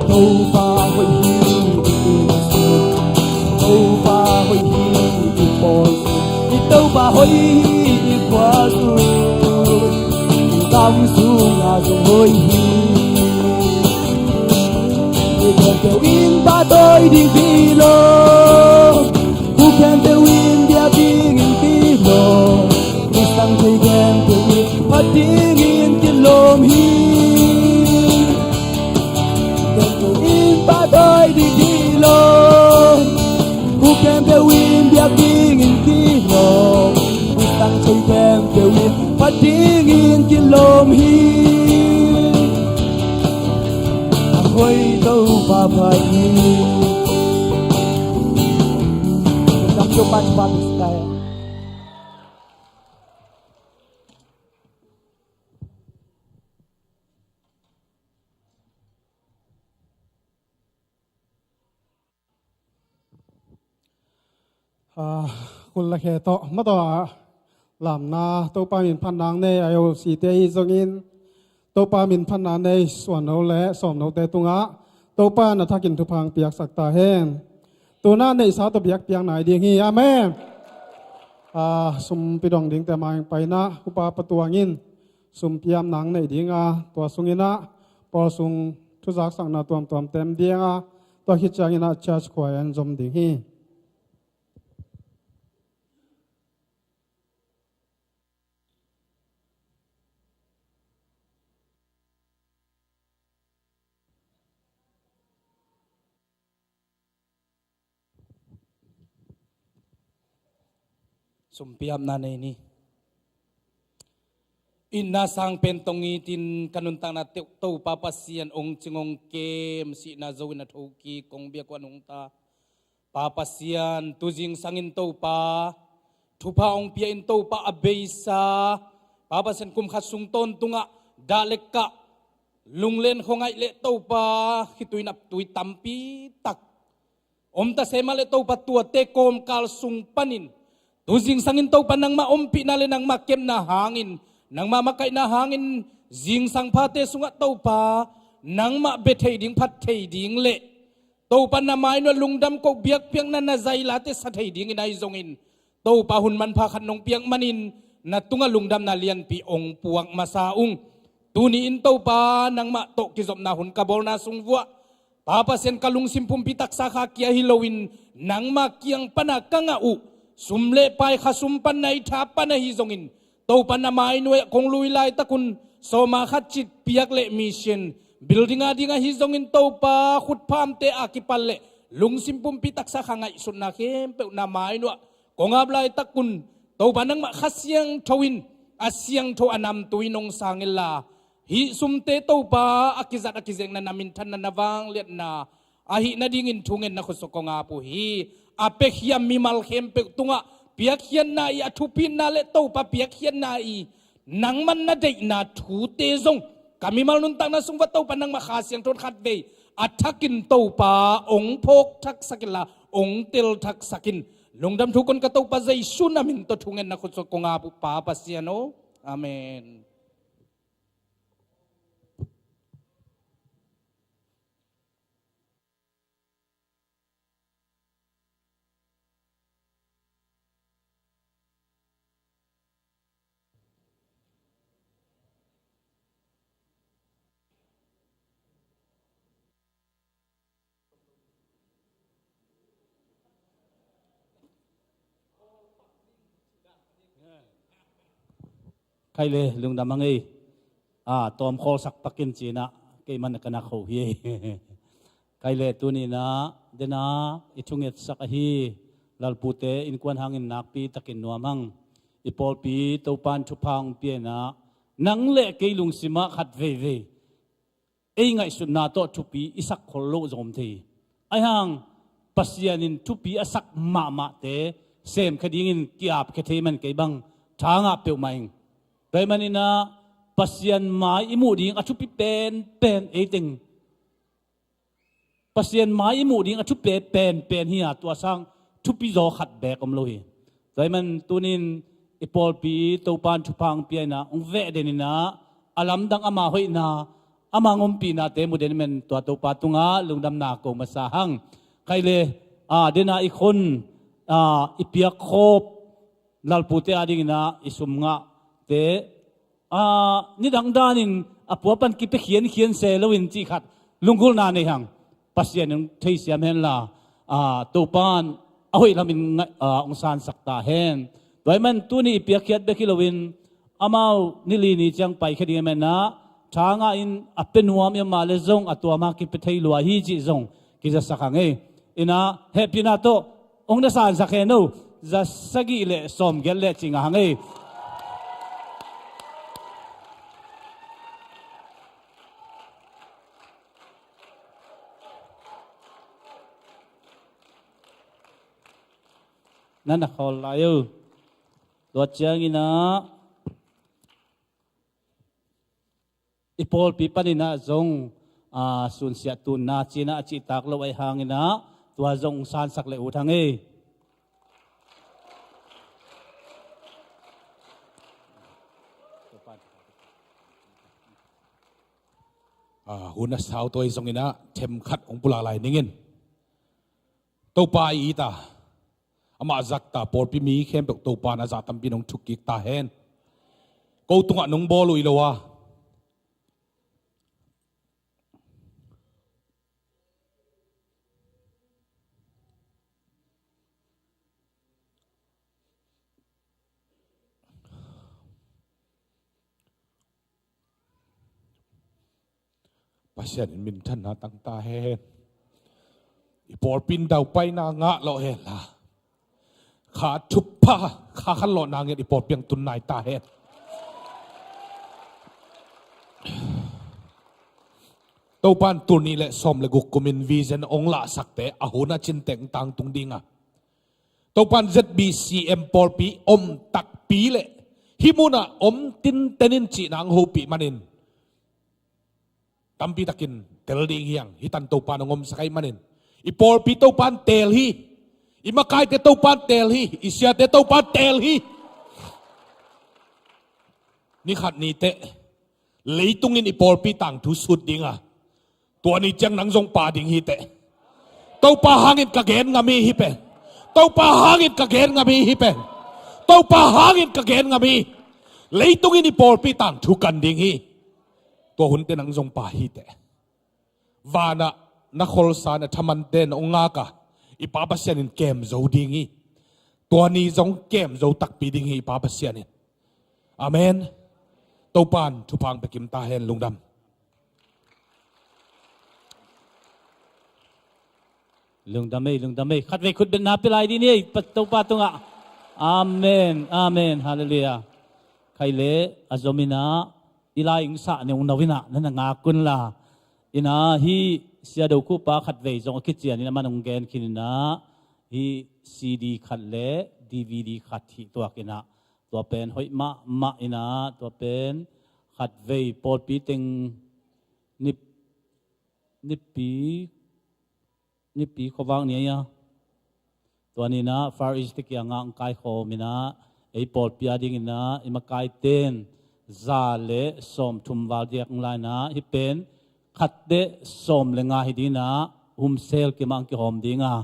Topa hoih hi i inn sung, Topa hoih hi i pawl sung, i Topa hoih hi i khua sung, i gam Sungah zong hoih hi. Khempeuh in pahtawi ding hi lo. Khempeuh in biak dingin kilawm. Khristan thei khempeuh in phat dingin kilawm hi. Khempeuh in pahtawi ding hi lo. Khempeuh in biak dingin kilawm. Khristan thei khempeuh in phat dingin kilawm hi. A hoih Topa phat hi. Lam Topa Topa Israel. Ah, kul le khe tawh mah tawh a lamna Topa min phatna nei a, I O C te hi zongin Topa min phatna nei suan no le sawm note tungah Topa na thakin thupha piaksak ta hen. Tuna neihsa tawh biakpiak nai ding hi. Amen. Ah, sumpi dong dingte mah ing paina upa patuangin sumpiam nang nei dinga, tua sunginah pawl sung thuzaksakna tuamtuam tem dinga, tua khit cianginah church choir an zom ding hi. Sumpiamna nei ni. Itna sang pen tong itin ka nuntakna teuh Topa Pasian ong cing ong kem, sihna zo in a thokik kong biak uh a nungta Pa Pasian, tuzing sangin Topa thupha ong pia in Topa a beisa Pa Pasian, kum khat sung tawntungah dah le kah, lunglen khuangaih le Topa khitui naptui tampi tak om ta se mah le Topa, tuate kawmkal sung panin tuzing sangin Topa nangmah ompihna le nangmah kepna hangin, nangmah makaihna hangin zingsang phate sungah Topa nangmah bia thei ding, phat thei ding le Topa na mai nuah lungdam koh biakpiakna na zailate sa thei dingin ahi zongin Topa hun manpha khat nong piak manin na tungah lungdamna lianpi ong puak masa ung. Tuni in Topa nangmah tawh kizopna hun ka bawlna sung vuah Pa Pasian, ka lungsim pumpi taksa kha kia hi loin nangmah kiang pana ka ngah uh sum le pai, kha sum pan, na i tha pan ahi zongin Topa na mai nuai-ah kong lui laitakun sawma khat cit piak le mission building a ding ahi zongin Topa khutphamte a kipan le lungsim pumpi taksa kha ngaihsutna khempeuh na mai nuah kong ap laitakun Topa nangmah Kha Siangtho in a siangtho a namtui nong sang inla, hih sumte Topa a kizat a kizekna na minthanna na vangliatna ahih nadingin thungen na khutsuah kong ap uh hi. A piakhia mimal khempeuh tungah piakkhiatna i, a thupitna le Topa piakkhiatna i, nangman na deihna thute zong ka mimal nuntakna sung va Topa nangmah Kha Siangtho khatvei a thakin Topa ong phawk thaksak inla ong tel thaksak in. Lungdam thu kon ka Topa Jesu na min tawh thungen na khutsuah kong ap uh Pa Pasian aw. Amen. Khai le lungdam a ngei. A tawmkhawl sak takin cinah keiman ka nak ho hi. Khai le tuninah dena i thungetsak ahi lalpute innkuan hangin nakpi takin nuam hang. I pawlpi Topan thupha hong pianah nang le kei lungsimah khat veivei ei ngaihsutna tawh thupi i sak khol loh zong om thei hi. Ahi hang Pasian in thupi a sak mahmahte semkhia dingin ki-apkhia thei man kei bang tha ngah peuhmah ing. Tua ahih maninah Pasian mai i muh ding a thupi penpen ei teng Pasian mai i muh ding a thupi penpen hi a, tua sang thupi zaw khat beek om lo hi. Tua ahih man tunin i pawlpi Topan thupha hong pia inah hong veh den inah a lamdang ama hoihna, ama ngompihnate mu den ahih man tua Topa tungah lungdamna ko masa hang. Khai le a dena i khon a i piakkhop lalpute a dinginah i sum ngahte a, nidang danin a pua pan kipia khiankhian se loin cih khat lunggulhna nei hang. Pasian in theisiam henla, a, Topan a hoih lamin ngai-, a, hong sansak ta hen. Tua ahih man tuni i piakkhiat bek hi loin amau nili ni ciang paikhia ding ahih manin ah, tha ngah in a pia nuam i om mah leh zong a tuam a kipia thei lua hi cih zong kizasak hang ei. Inah hehpihna tawh hong na sansak hen o, za sagih le sawmgiat le cih ngah hang ei. Na na khawl lai o. Tua ciangin ah i pawlpi panin ah zong, a, sunsiah tunna ci-in ah a cihtak lo ahih hangin ah tua zong sansak le ut hang ei. A, hun a sau tua hi zongin ah themkhat hong pulak lai ning in. Topa i it a, amah zahtak pawlpi mi khempeuh Topa in a zah tampi in hong thuk kik ta hen. Ko tungah nong bawl uh hi lo a, Pasian in minthanna tang ta hen. I pawlpi in daupaina ngah lawh hen la, kha thupha, kha khanlawhna ngiat i pawlpi ah tun nai ta hen. Topa in tul nih le sawm le guk kumin vision hong lahsakte a hun a cin teng tangtung ding a, Topa in Z B C M pawlpi om takpi le hih munah om tinten in cihna hong hopih manin tampi takin tel ding hi hang. Hih tan Topa in hong omsak ahih manin i pawlpi Topa in teel hi. I makaite Topa in teel hi. I siate Topa in teel hi. Ni khat ni teh leitung in i pawlpi tangthu sut ding a, tua ni ciang nang zong pha ding hi teh. Topa hangin ka gen ngam hi, hi pen. Topa hangin ka gen ngam hi, hi pen. Topa hangin ka gen ngam hi. Leitung in i pawlpi tangthu kan ding hi. Tua hun teh nang zong pha hi teh. Vanah na kholsa na thaman ten hong ngak a, i Pa Pasian in kem zo ding hi. Tua ni zong kem zo takpi ding hi i Pa Pasian in. Amen. Topa in thupha hong pia kim ta hen. Lungdam. Lungdam ei, lungdam ei. Khatvei khutbetna pia lai dih ni ei, Pa, Topa tungah. Amen, amen, halleluiah. Khai le a zom in ah, i lai-ing sah neu neu in ah, na na ngak un la. In ah, hih Sia Do Khup pa khatvei zong a kician in ah, aman hong gen khin in ah, hih C D khat le D V D khat hih tuak in ah, tua pen hoih mahmah in ah, tua pen khatvei pawlpi teng nip-, nipi, nipi khuavak ni a, tua ni in ah Far East te kiangah hong kaikhawm in ah, ei pawlpi a ding in ah i makaite in za le sawmthum val diak hong la in ah, hih pen khat le sawm le nga hi ding in ah, Humsel kim ah hong kihawm ding a,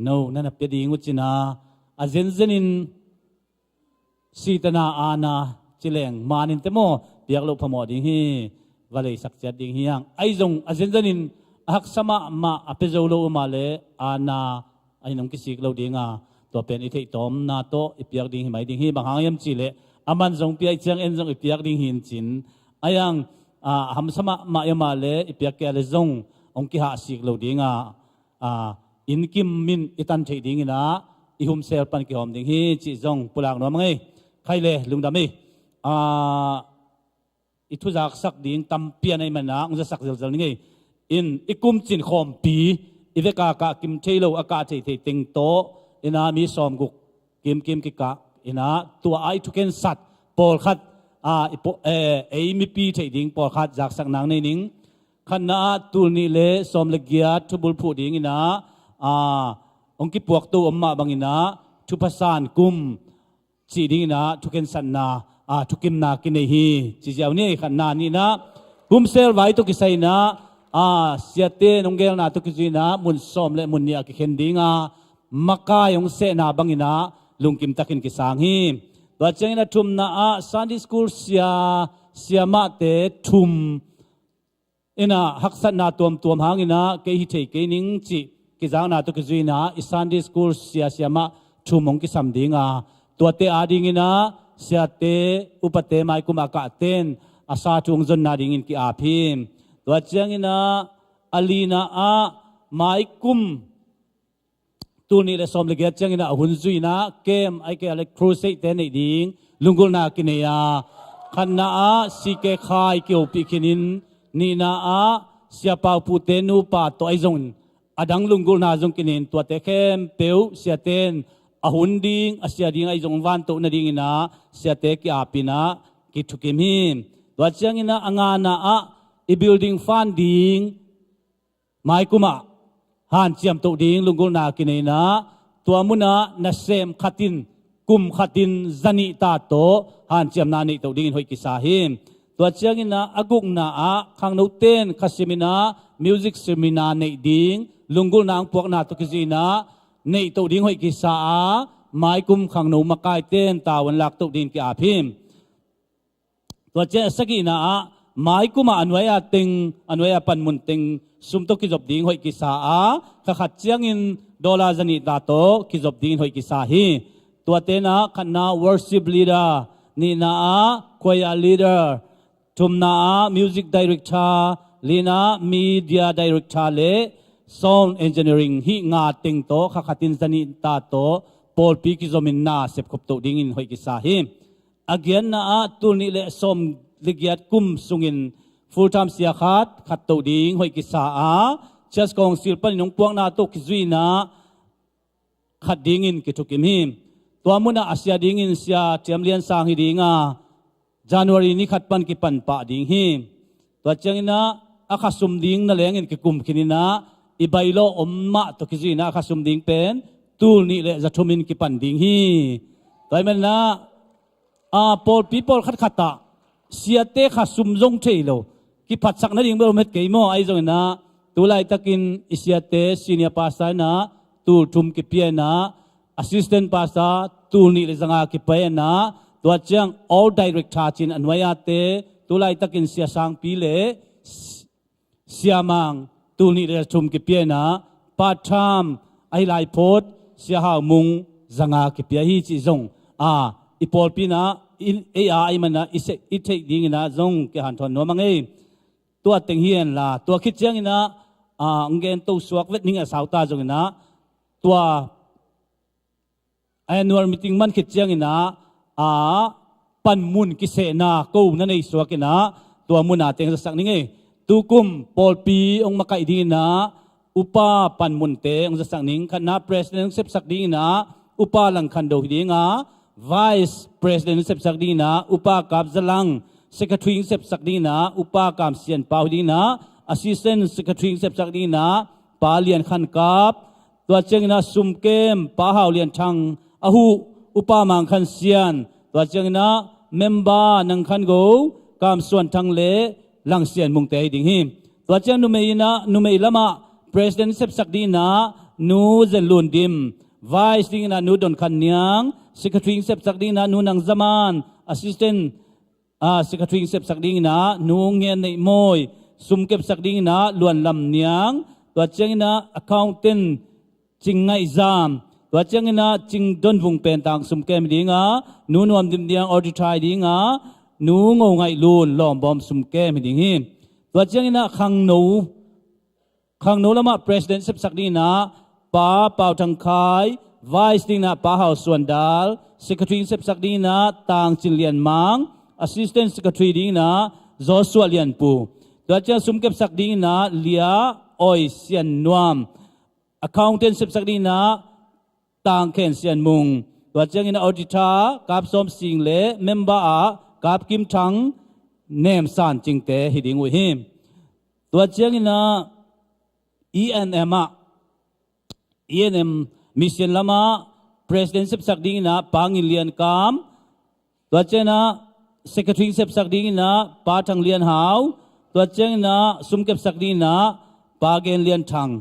no na na pia ding uh ci in ah, a zenzen in sitana, aana ci leng manin te maw, piak loh phamawh ding hi. Va leisak ciat ding hi hang. Ahi zong a zenzen in a haksa mahmah, a pia zo lo uh mah le, aana a hin hong kisik lo ding a, tua pen i theihtawmna tawh i piak ding hi mai ding hi. Bang hang hiam cih leh aman zong pia ahih ciang en zong i piak ding hi in cin. Ahi hang, a, a hamsa mahmah i om mah le, i piak kei a le zong hong kihahsik lo ding a, a, inn kim in i tan theih ding in ah, i Humsel pan kihawm ding hi cih zong pulak nuam hang ei. Khai le lungdam ei. A, i thuzaksak ding tampi a na hih man ah hong zasak zelzel ning ei. In i kumcin khawmpi, i vekpi kah kim thei lo a kah theithei teng tawh in ah, mi sawmguk kimkim kikah in ah, tua a i thukhensat pawlkhat, a, i paw-, eh, ei mipi theih ding pawlkhat zaksak nang nei ning. Khatna ah tul nih le sawm le giat thubulphuh ding in ah, a, hong kipuakto om mah bang in ah, thupha san kum cih ding in ah thukhensatna, a, thukimna kinei hi. Ci ziau ni ei. Khatna, nihna, Humsel vai tawh kisai in ah, a, siate in hong gelna tawh kizui in ah mun sawm le mun nih a kikhen ding a, makai hong sehna bang in ah lungkim takin kisang hi. Tua ciangin a thumna ah Sunday School sia siamahte thum inah haksatna tuamtuam hanginah kei hi thei kei ning cih kizakna tawh kizui inah i Sunday school sia siamah thum hong kisam dinga, tuate adinginah siate upate maikum a kahten a sa thu hong zonna dingin ki-ap hi. Tua cianginah a lina ah maikum tul nih le sawm le giat ciangin ah a hun zui inah camp ai kei a le crusade te neih ding lunggulhna kinei a, khatna ah C K Khai kihopih khinin, nihna ah Sia Pau Pu te nupa tawh ai zongin a dang lunggulhna zong kinei in, tuate khempeuh siaten a hun ding a sia ding ai zong vantoh nadingin ah siate ki-ap inah kithukim hi. Tua ciangin ah a ngana ah i building fan ding maikum ah hanciam toh ding lunggulhna kinei inah, tua munah nasem khatin kum khatin zanih ta tawh hanciamna neih toh dingin hoih kisa hi. Tua ciangin ah a gukna ah khangnoten khasim inah music seminar neih ding lunggulhna hong puakna tawh kizui inah neih toh ding hoih kisa a, maikum khangno makaiten tavuan lak toh dingin ki-ap hi. Tua ciang a sagihna ah maikum ah a nuai-a teng, a nuai-a panmun teng sum tawh kizop ding hoih kisa a, kha khat ciangin dollar zanih ta tawh kizop dingin hoih kisa hi. Tuate inah khatna worship leader, nihna ah choir leader, thumna ah music director, lina media director le sound engineering, hih nga teng tawh kha khatin zanih ta tawh pawlpi kizomin na sepkhop toh dingin hoih kisa hi. A giatna ah tul nih le sawm le giat kum sungin full time sia khat khat toh ding hoih kisa a, church council panin hong puakna tawh kizui inah khat dingin kithukim hi. Tua munah a sia dingin Sia Thiam Lian Sang hi dinga, January ni khat pan kipan pah ding hi. Tua ciangin ah a khasum ding na lengin kikum khin inah i bailawh om mah tawh kizui inah a khasum ding pen tul nih le za thumin kipan ding hi. Tua ahih manin ah a pawlpi pawlkhat khat ah siate khasum zong thei lo, kiphatsak nading bel om het kei maw? Ahi zongin ah tu laitakin i siate senior pastor inah tul thum kipia inah, assistant pastor tul nih le za nga kipia inah, tua ciang all director ci-in a nuai-a te tu laitakin Sia Sangpi le Sia Mang tul nih le za thum kipia inah, part time ahi lai phot Sia Hau Mung za nga kipia hi cih zong a, i pawlpi inah ei a ahih manin ah i theih ding inah zong kihanthawn nuam a ngei. Tua teng hi henla, tua khit ciangin ah a, hong gen to suak vet ning a sau ta zongin ah, tua annual meeting man khit ciangin ah a, panmun kisehna ko na nei suak inah tua mun a teng zasak ning ei. Tukum pawlpi hong makaih dingin ah upa panmunte hong zasak ning. Khatna president hong sepsak dingin ah upa Lang Khan Do hi dinga, vice president hong sepsak dingin ah upa Kap Za Lang, secretary hong sepsak dingin ah upa Kam Sian Pau hi dinga, assistant secretary hong sepsak dingin ah pa Lian Khan Kap, tua ciangin ah sumkem pa Hau Lian Thang, a huh upa Mang Khan Sian, tua ciangin ah member Nang Khan Go, Kam Suan Thang le Lang Sian Mung te hi ding hi. Tua ciang numei inah, numei lamah president sepsak dingin ah Nu Zen Lun Dim, vice dingin ah Nu Don Khan Niang, secretary sepsak dingin ah Nu Nang Za Man, assistant a, secretary sepsak dingin ah Nu Ngen Neih Mawi, sum kepsak dingin ah Luan Lam Niang, tua ciangin ah accountant Cing Ngaih Zam, tua ciangin ah Cing Don Vung Pen Tang sum kem hi dinga, Nu Nuam Dim Niang auditor hi dinga, Nu Ngo Ngaih Lun lawmbawm sum kem hi ding hi. Tua ciangin ah khangno, khangno lamah president sepsak dingin ah pa Pau Thang Khai, vice dingin ah pa Hau Suan Dal, secretary sepsak dingin ah Tang Cin Lian Mang, assistant secretary dingin ah Joshua Lian Pu. Tua ciang sum kepsak dingin ah Lia Oi Sian Nuam, accountant sepsak dingin ah Tang Khen Sian Mung, tua ciangin ah auditor Kap Sawm Sing le member ah Kap Kim Thang Nem San Cing te hi ding uh hi. Tua ciangin ah E and M ah, E and M mission lamah president sepsak dingin ah pa Ngin Lian Kam, tua ciangin ah secretary sepsak dingin ah pa Thang Lian Hau, tua ciangin ah sum kepsak dingin ah pa Gen Lian Thang,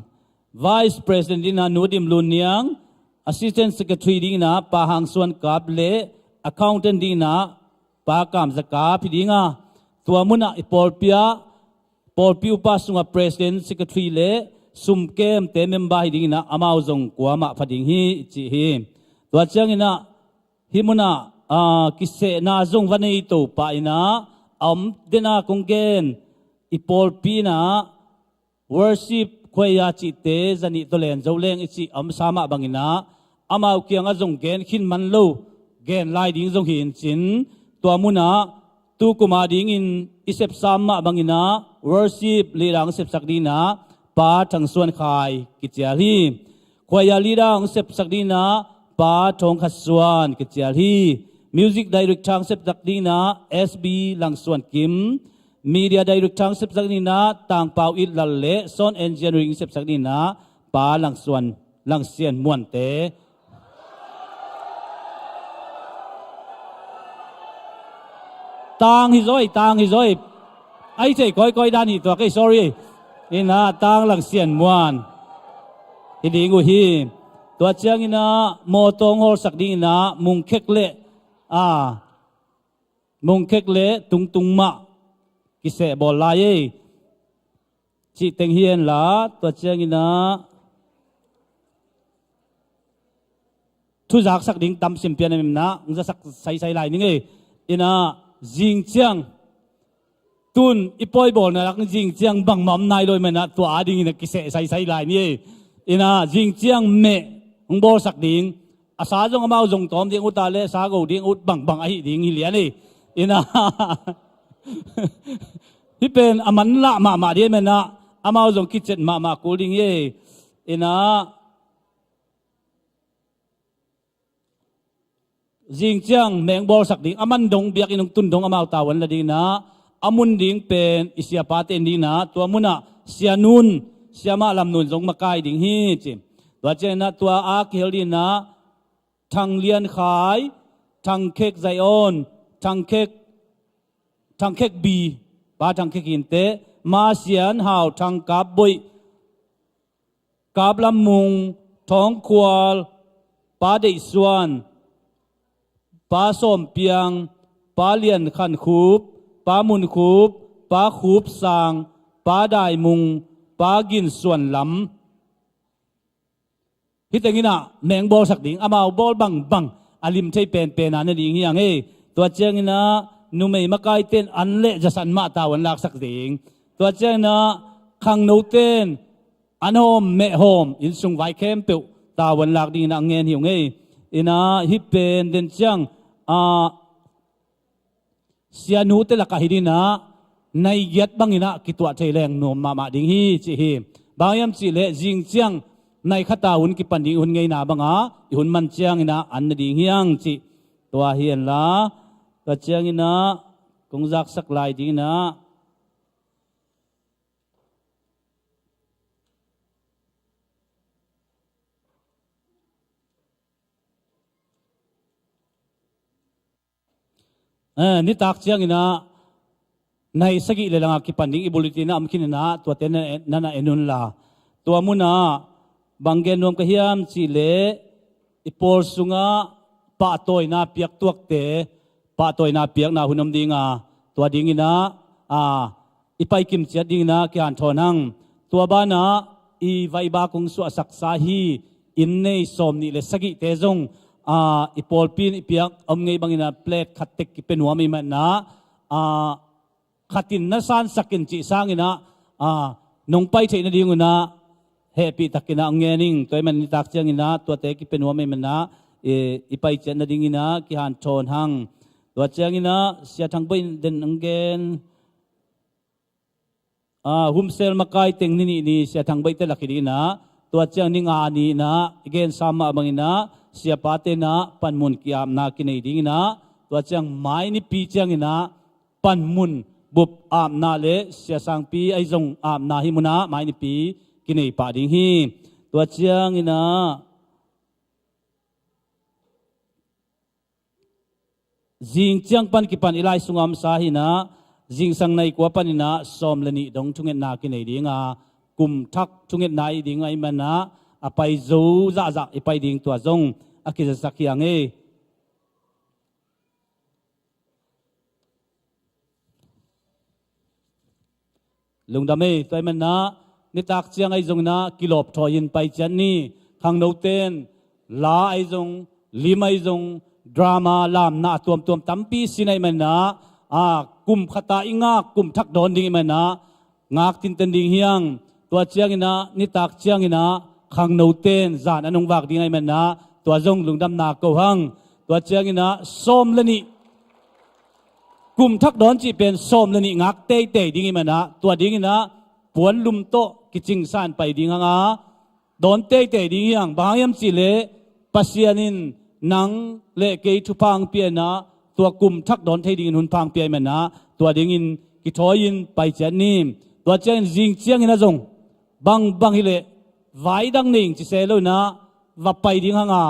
vice president dingin ah Nu Dim Lun Niang, assistant secretary dingin ah pa Hang Suan Kap le accountant dingin ah pa Kam Za Kap hi dinga, tua munah i pawlpi ah, pawlpi upa sungah president, secretary le sumkemte member hi dinginah amau zong kuamah pha ding hi i cih hi. Tua cianginah hih munah, aa, kisehna zong va nei to pah inah a om dena kong gen, i pawlpi inah worship khuaia cihte zanih tawlen zo leng i cih a omsa mah banginah amau kiangah zong gen khin man lo, gen lai ding zong hi in cin, tua munah tu kuma dingin i sepsam mah banginah worship leader hong sepsak dinginah Pa Thang Suan Khai kicial hi. Khuaia leader hong sepsak dinginah Pa Thawng Khat Suan kicial hi. Music director hong sepsak dinginah S B Lang Suan Kim. Media director hong sepsak dinginah Tang Pau It Lal le sound engineering sepsak dinginah Pa Lang Suan, Lang Sian Muante. Tang hi zaw ei, tang hi zaw ei. Ai thei kawikawi dan hi tua kei, sorry. Inah Tang Lang Sian Muan hi ding uh hi. Tua cianginah mawtaw hong hawlsak dinginah Mung Khek le, a, Mung Khek le Tung Tung mah kiseh bawl lai ei. Cih teng hi henla, tua cianginah thuzaksak ding tam sim pian a mimnah hong zasak saisai lai ning ei. Inah zing ciang tun i pawi bawlna lak zing ciang bangmah om nai lo i manah tua a dinginah kiseh saisai lai ni ei. Inah zing ciang meh hong bawlsak ding, a sa zong amau zong tawm ding ut a le sa go ding ut bangbang ahi ding hi lian ei. Inah hih pen a manlah mahmah ding a manah amau zong kicet mahmah kul ding hi ei. Inah zing ciang meh hong bawlsak ding, a man dong biakinn hong tun dong amau tavuan la dinginah a mun ding pen i siapate in dinginah tua munah Sia Nun, Siamah Lam Nun zong makai ding hi ci. Tua cianginah tua a kihel dinginah Thang Lian Khai, Thang Khek Zion, Thang Khek, Thang Khek Bi, Pa Thang Khek Hinte, Ma Sian Hau, Thang Kap Boih, Kap Lam Mung, Thawng Khual, Pa Deih Suan, Pa Sawm Piang, Pa Lian Khan Khup, Pa Mun Khup, Pa Khup Sang, Pa Dai Mung, Pa Gin Suan Lam. Hih tenginah meh hong bawlsak ding, amau bawl bangbang a lim thei penpen a na ding hi hang ei. Tua cianginah numei makaite in an le zasan mah tavuan laksak ding. Tua cianginah khangnote in an hawm meh hawm, inn sung vai khempeuh tavuan lak dinginah ngen hi ung ei. Inah hih pen den ciang, a, sianute lakah hi dinginah nai giat banginah kituah thei leng nuam mahmah ding hi ci hi. Bang hiam cihleh zing ciang nai khata hun kipan ding i hun ngeina banga i hun man cianginah an na ding hi hang cih tua hi henla, tua cianginah kong zaksak lai dinginah Eh, nitak cianginah nai sagih le langah kipan ding i bulletin ah om khin inah tuate na, na na en unla. Tua munah bang gen nuam ka hiam cihleh i pawl sungah pahtawina piak tuakte, pahtawina piakna hun om dinga, tua dinginah, a, i paikim ciat dinginah kihanthawn hang. Tua banah i vaibak hong suahsaksa hi inn nei sawm nih le sagihte zong, a, i pawlpi in i piak om ngei banginah plate khat tek kipia nuam i manah, a, khatin na sansak in cih sanginah, a, nong pai theih nadingunah hehpih takinah hong ngen ing. Tua i man nitak cianginah tuate kipia nuam i manah, i, i pai ciat nadinginah kihanthawn hang. Tua cianginah Sia Thang Boih in den hong gen. A, humsel makai teng ni nih ni Sia Thang Boihte lak hi dinginah, tua ciang ni nga ni inah i gensa mah banginah siapate inah panmun ki-apna kinei dinginah, tua ciang mai nipi cianginah panmun bup apna le sia sangpi ahi zong apna hih munah mai nipi kinei pah ding hi. Tua cianginah zing ciang pan kipan i lai sungah omsa hinah, zingsang nai kua paninah sawm le nih dong thungetna kinei dinga, kum thak thungetna i ding ahih manah a pai zo zahzah i pai ding tua zong a kizasak hi hang ei. Lungdam ei. Tua ahih manin ah nitak ciang ahi zongin ah kilawp thawi in pai ciat ni. Khangnote in la ahi zong, lim ahi zong, drama, lamna a tuamtuam tampi sin ahih manin ah, a, kum khat a i ngak kum thak dawn ding ahih manin ah ngak tinten ding hi hang. Tua ciangin ah nitak ciangin ah khangnote in zan an hong vak ding ahih manin ah tua zong lungdamna ko hang. Tua ciangin ah sawm le nih, kum thak dawn cih pen sawm le nih ngak teitei ding ahih manin ah tua dingin ah puanlum tawh kicingsa in pai ding hang a, dawn teitei ding hi hang. Bang hang hiam cih leh Pasian in nang le kei thupha hong pia in ah tua kum thak dawn thei dingin hun pha hong pia ahih manin ah tua dingin kithawi in pai ciat ni. Tua ciangin zing ciangin ah zong bangbang hi leh vai dang nei ing ci se lo in ah va pai ding hang a,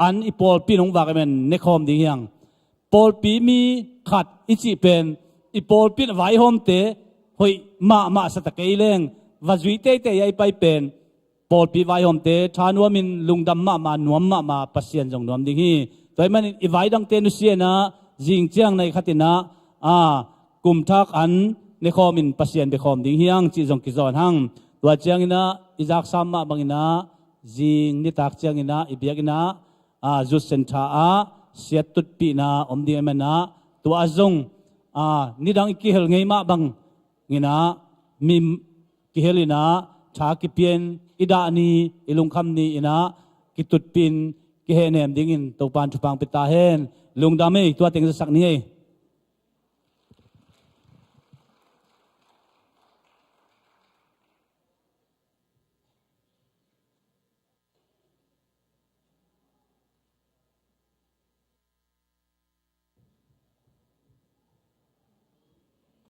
an i pawlpi in hong vak ahih manin ne khawm ding hi hang. Pawlpi mi khat i cih pen i pawlpi in a vaihawmte hoih mahmah sa ta kei leng va zui teitei a i pai pen pawlpi vaihawmte thanuam in lungdam mahmah, nuam mahmah, Pasian zong nuam ding hi. Tua ahih manin i vai dangte nusia in ah zing ciang nai khat in ah, a, kum thak an ne khawm in Pasian bia khawm ding hi hang cih zong kizawn hang. Tua ciangin ah i zaksam mah bangin ah zing nitak ciangin ah i biakinn ah, a, Youth Centre ah siat tutpihna om ding ahih manin ah tua ah zong, a, nidang i kihel ngei mah bangin ah mi kihel in ah tha kipia in i dah ni, i lungkham ni in ah kitutpih in kihehnem dingin Topa in thupha hong pia ta hen. Lungdam ei. Tua teng zasak ni ei.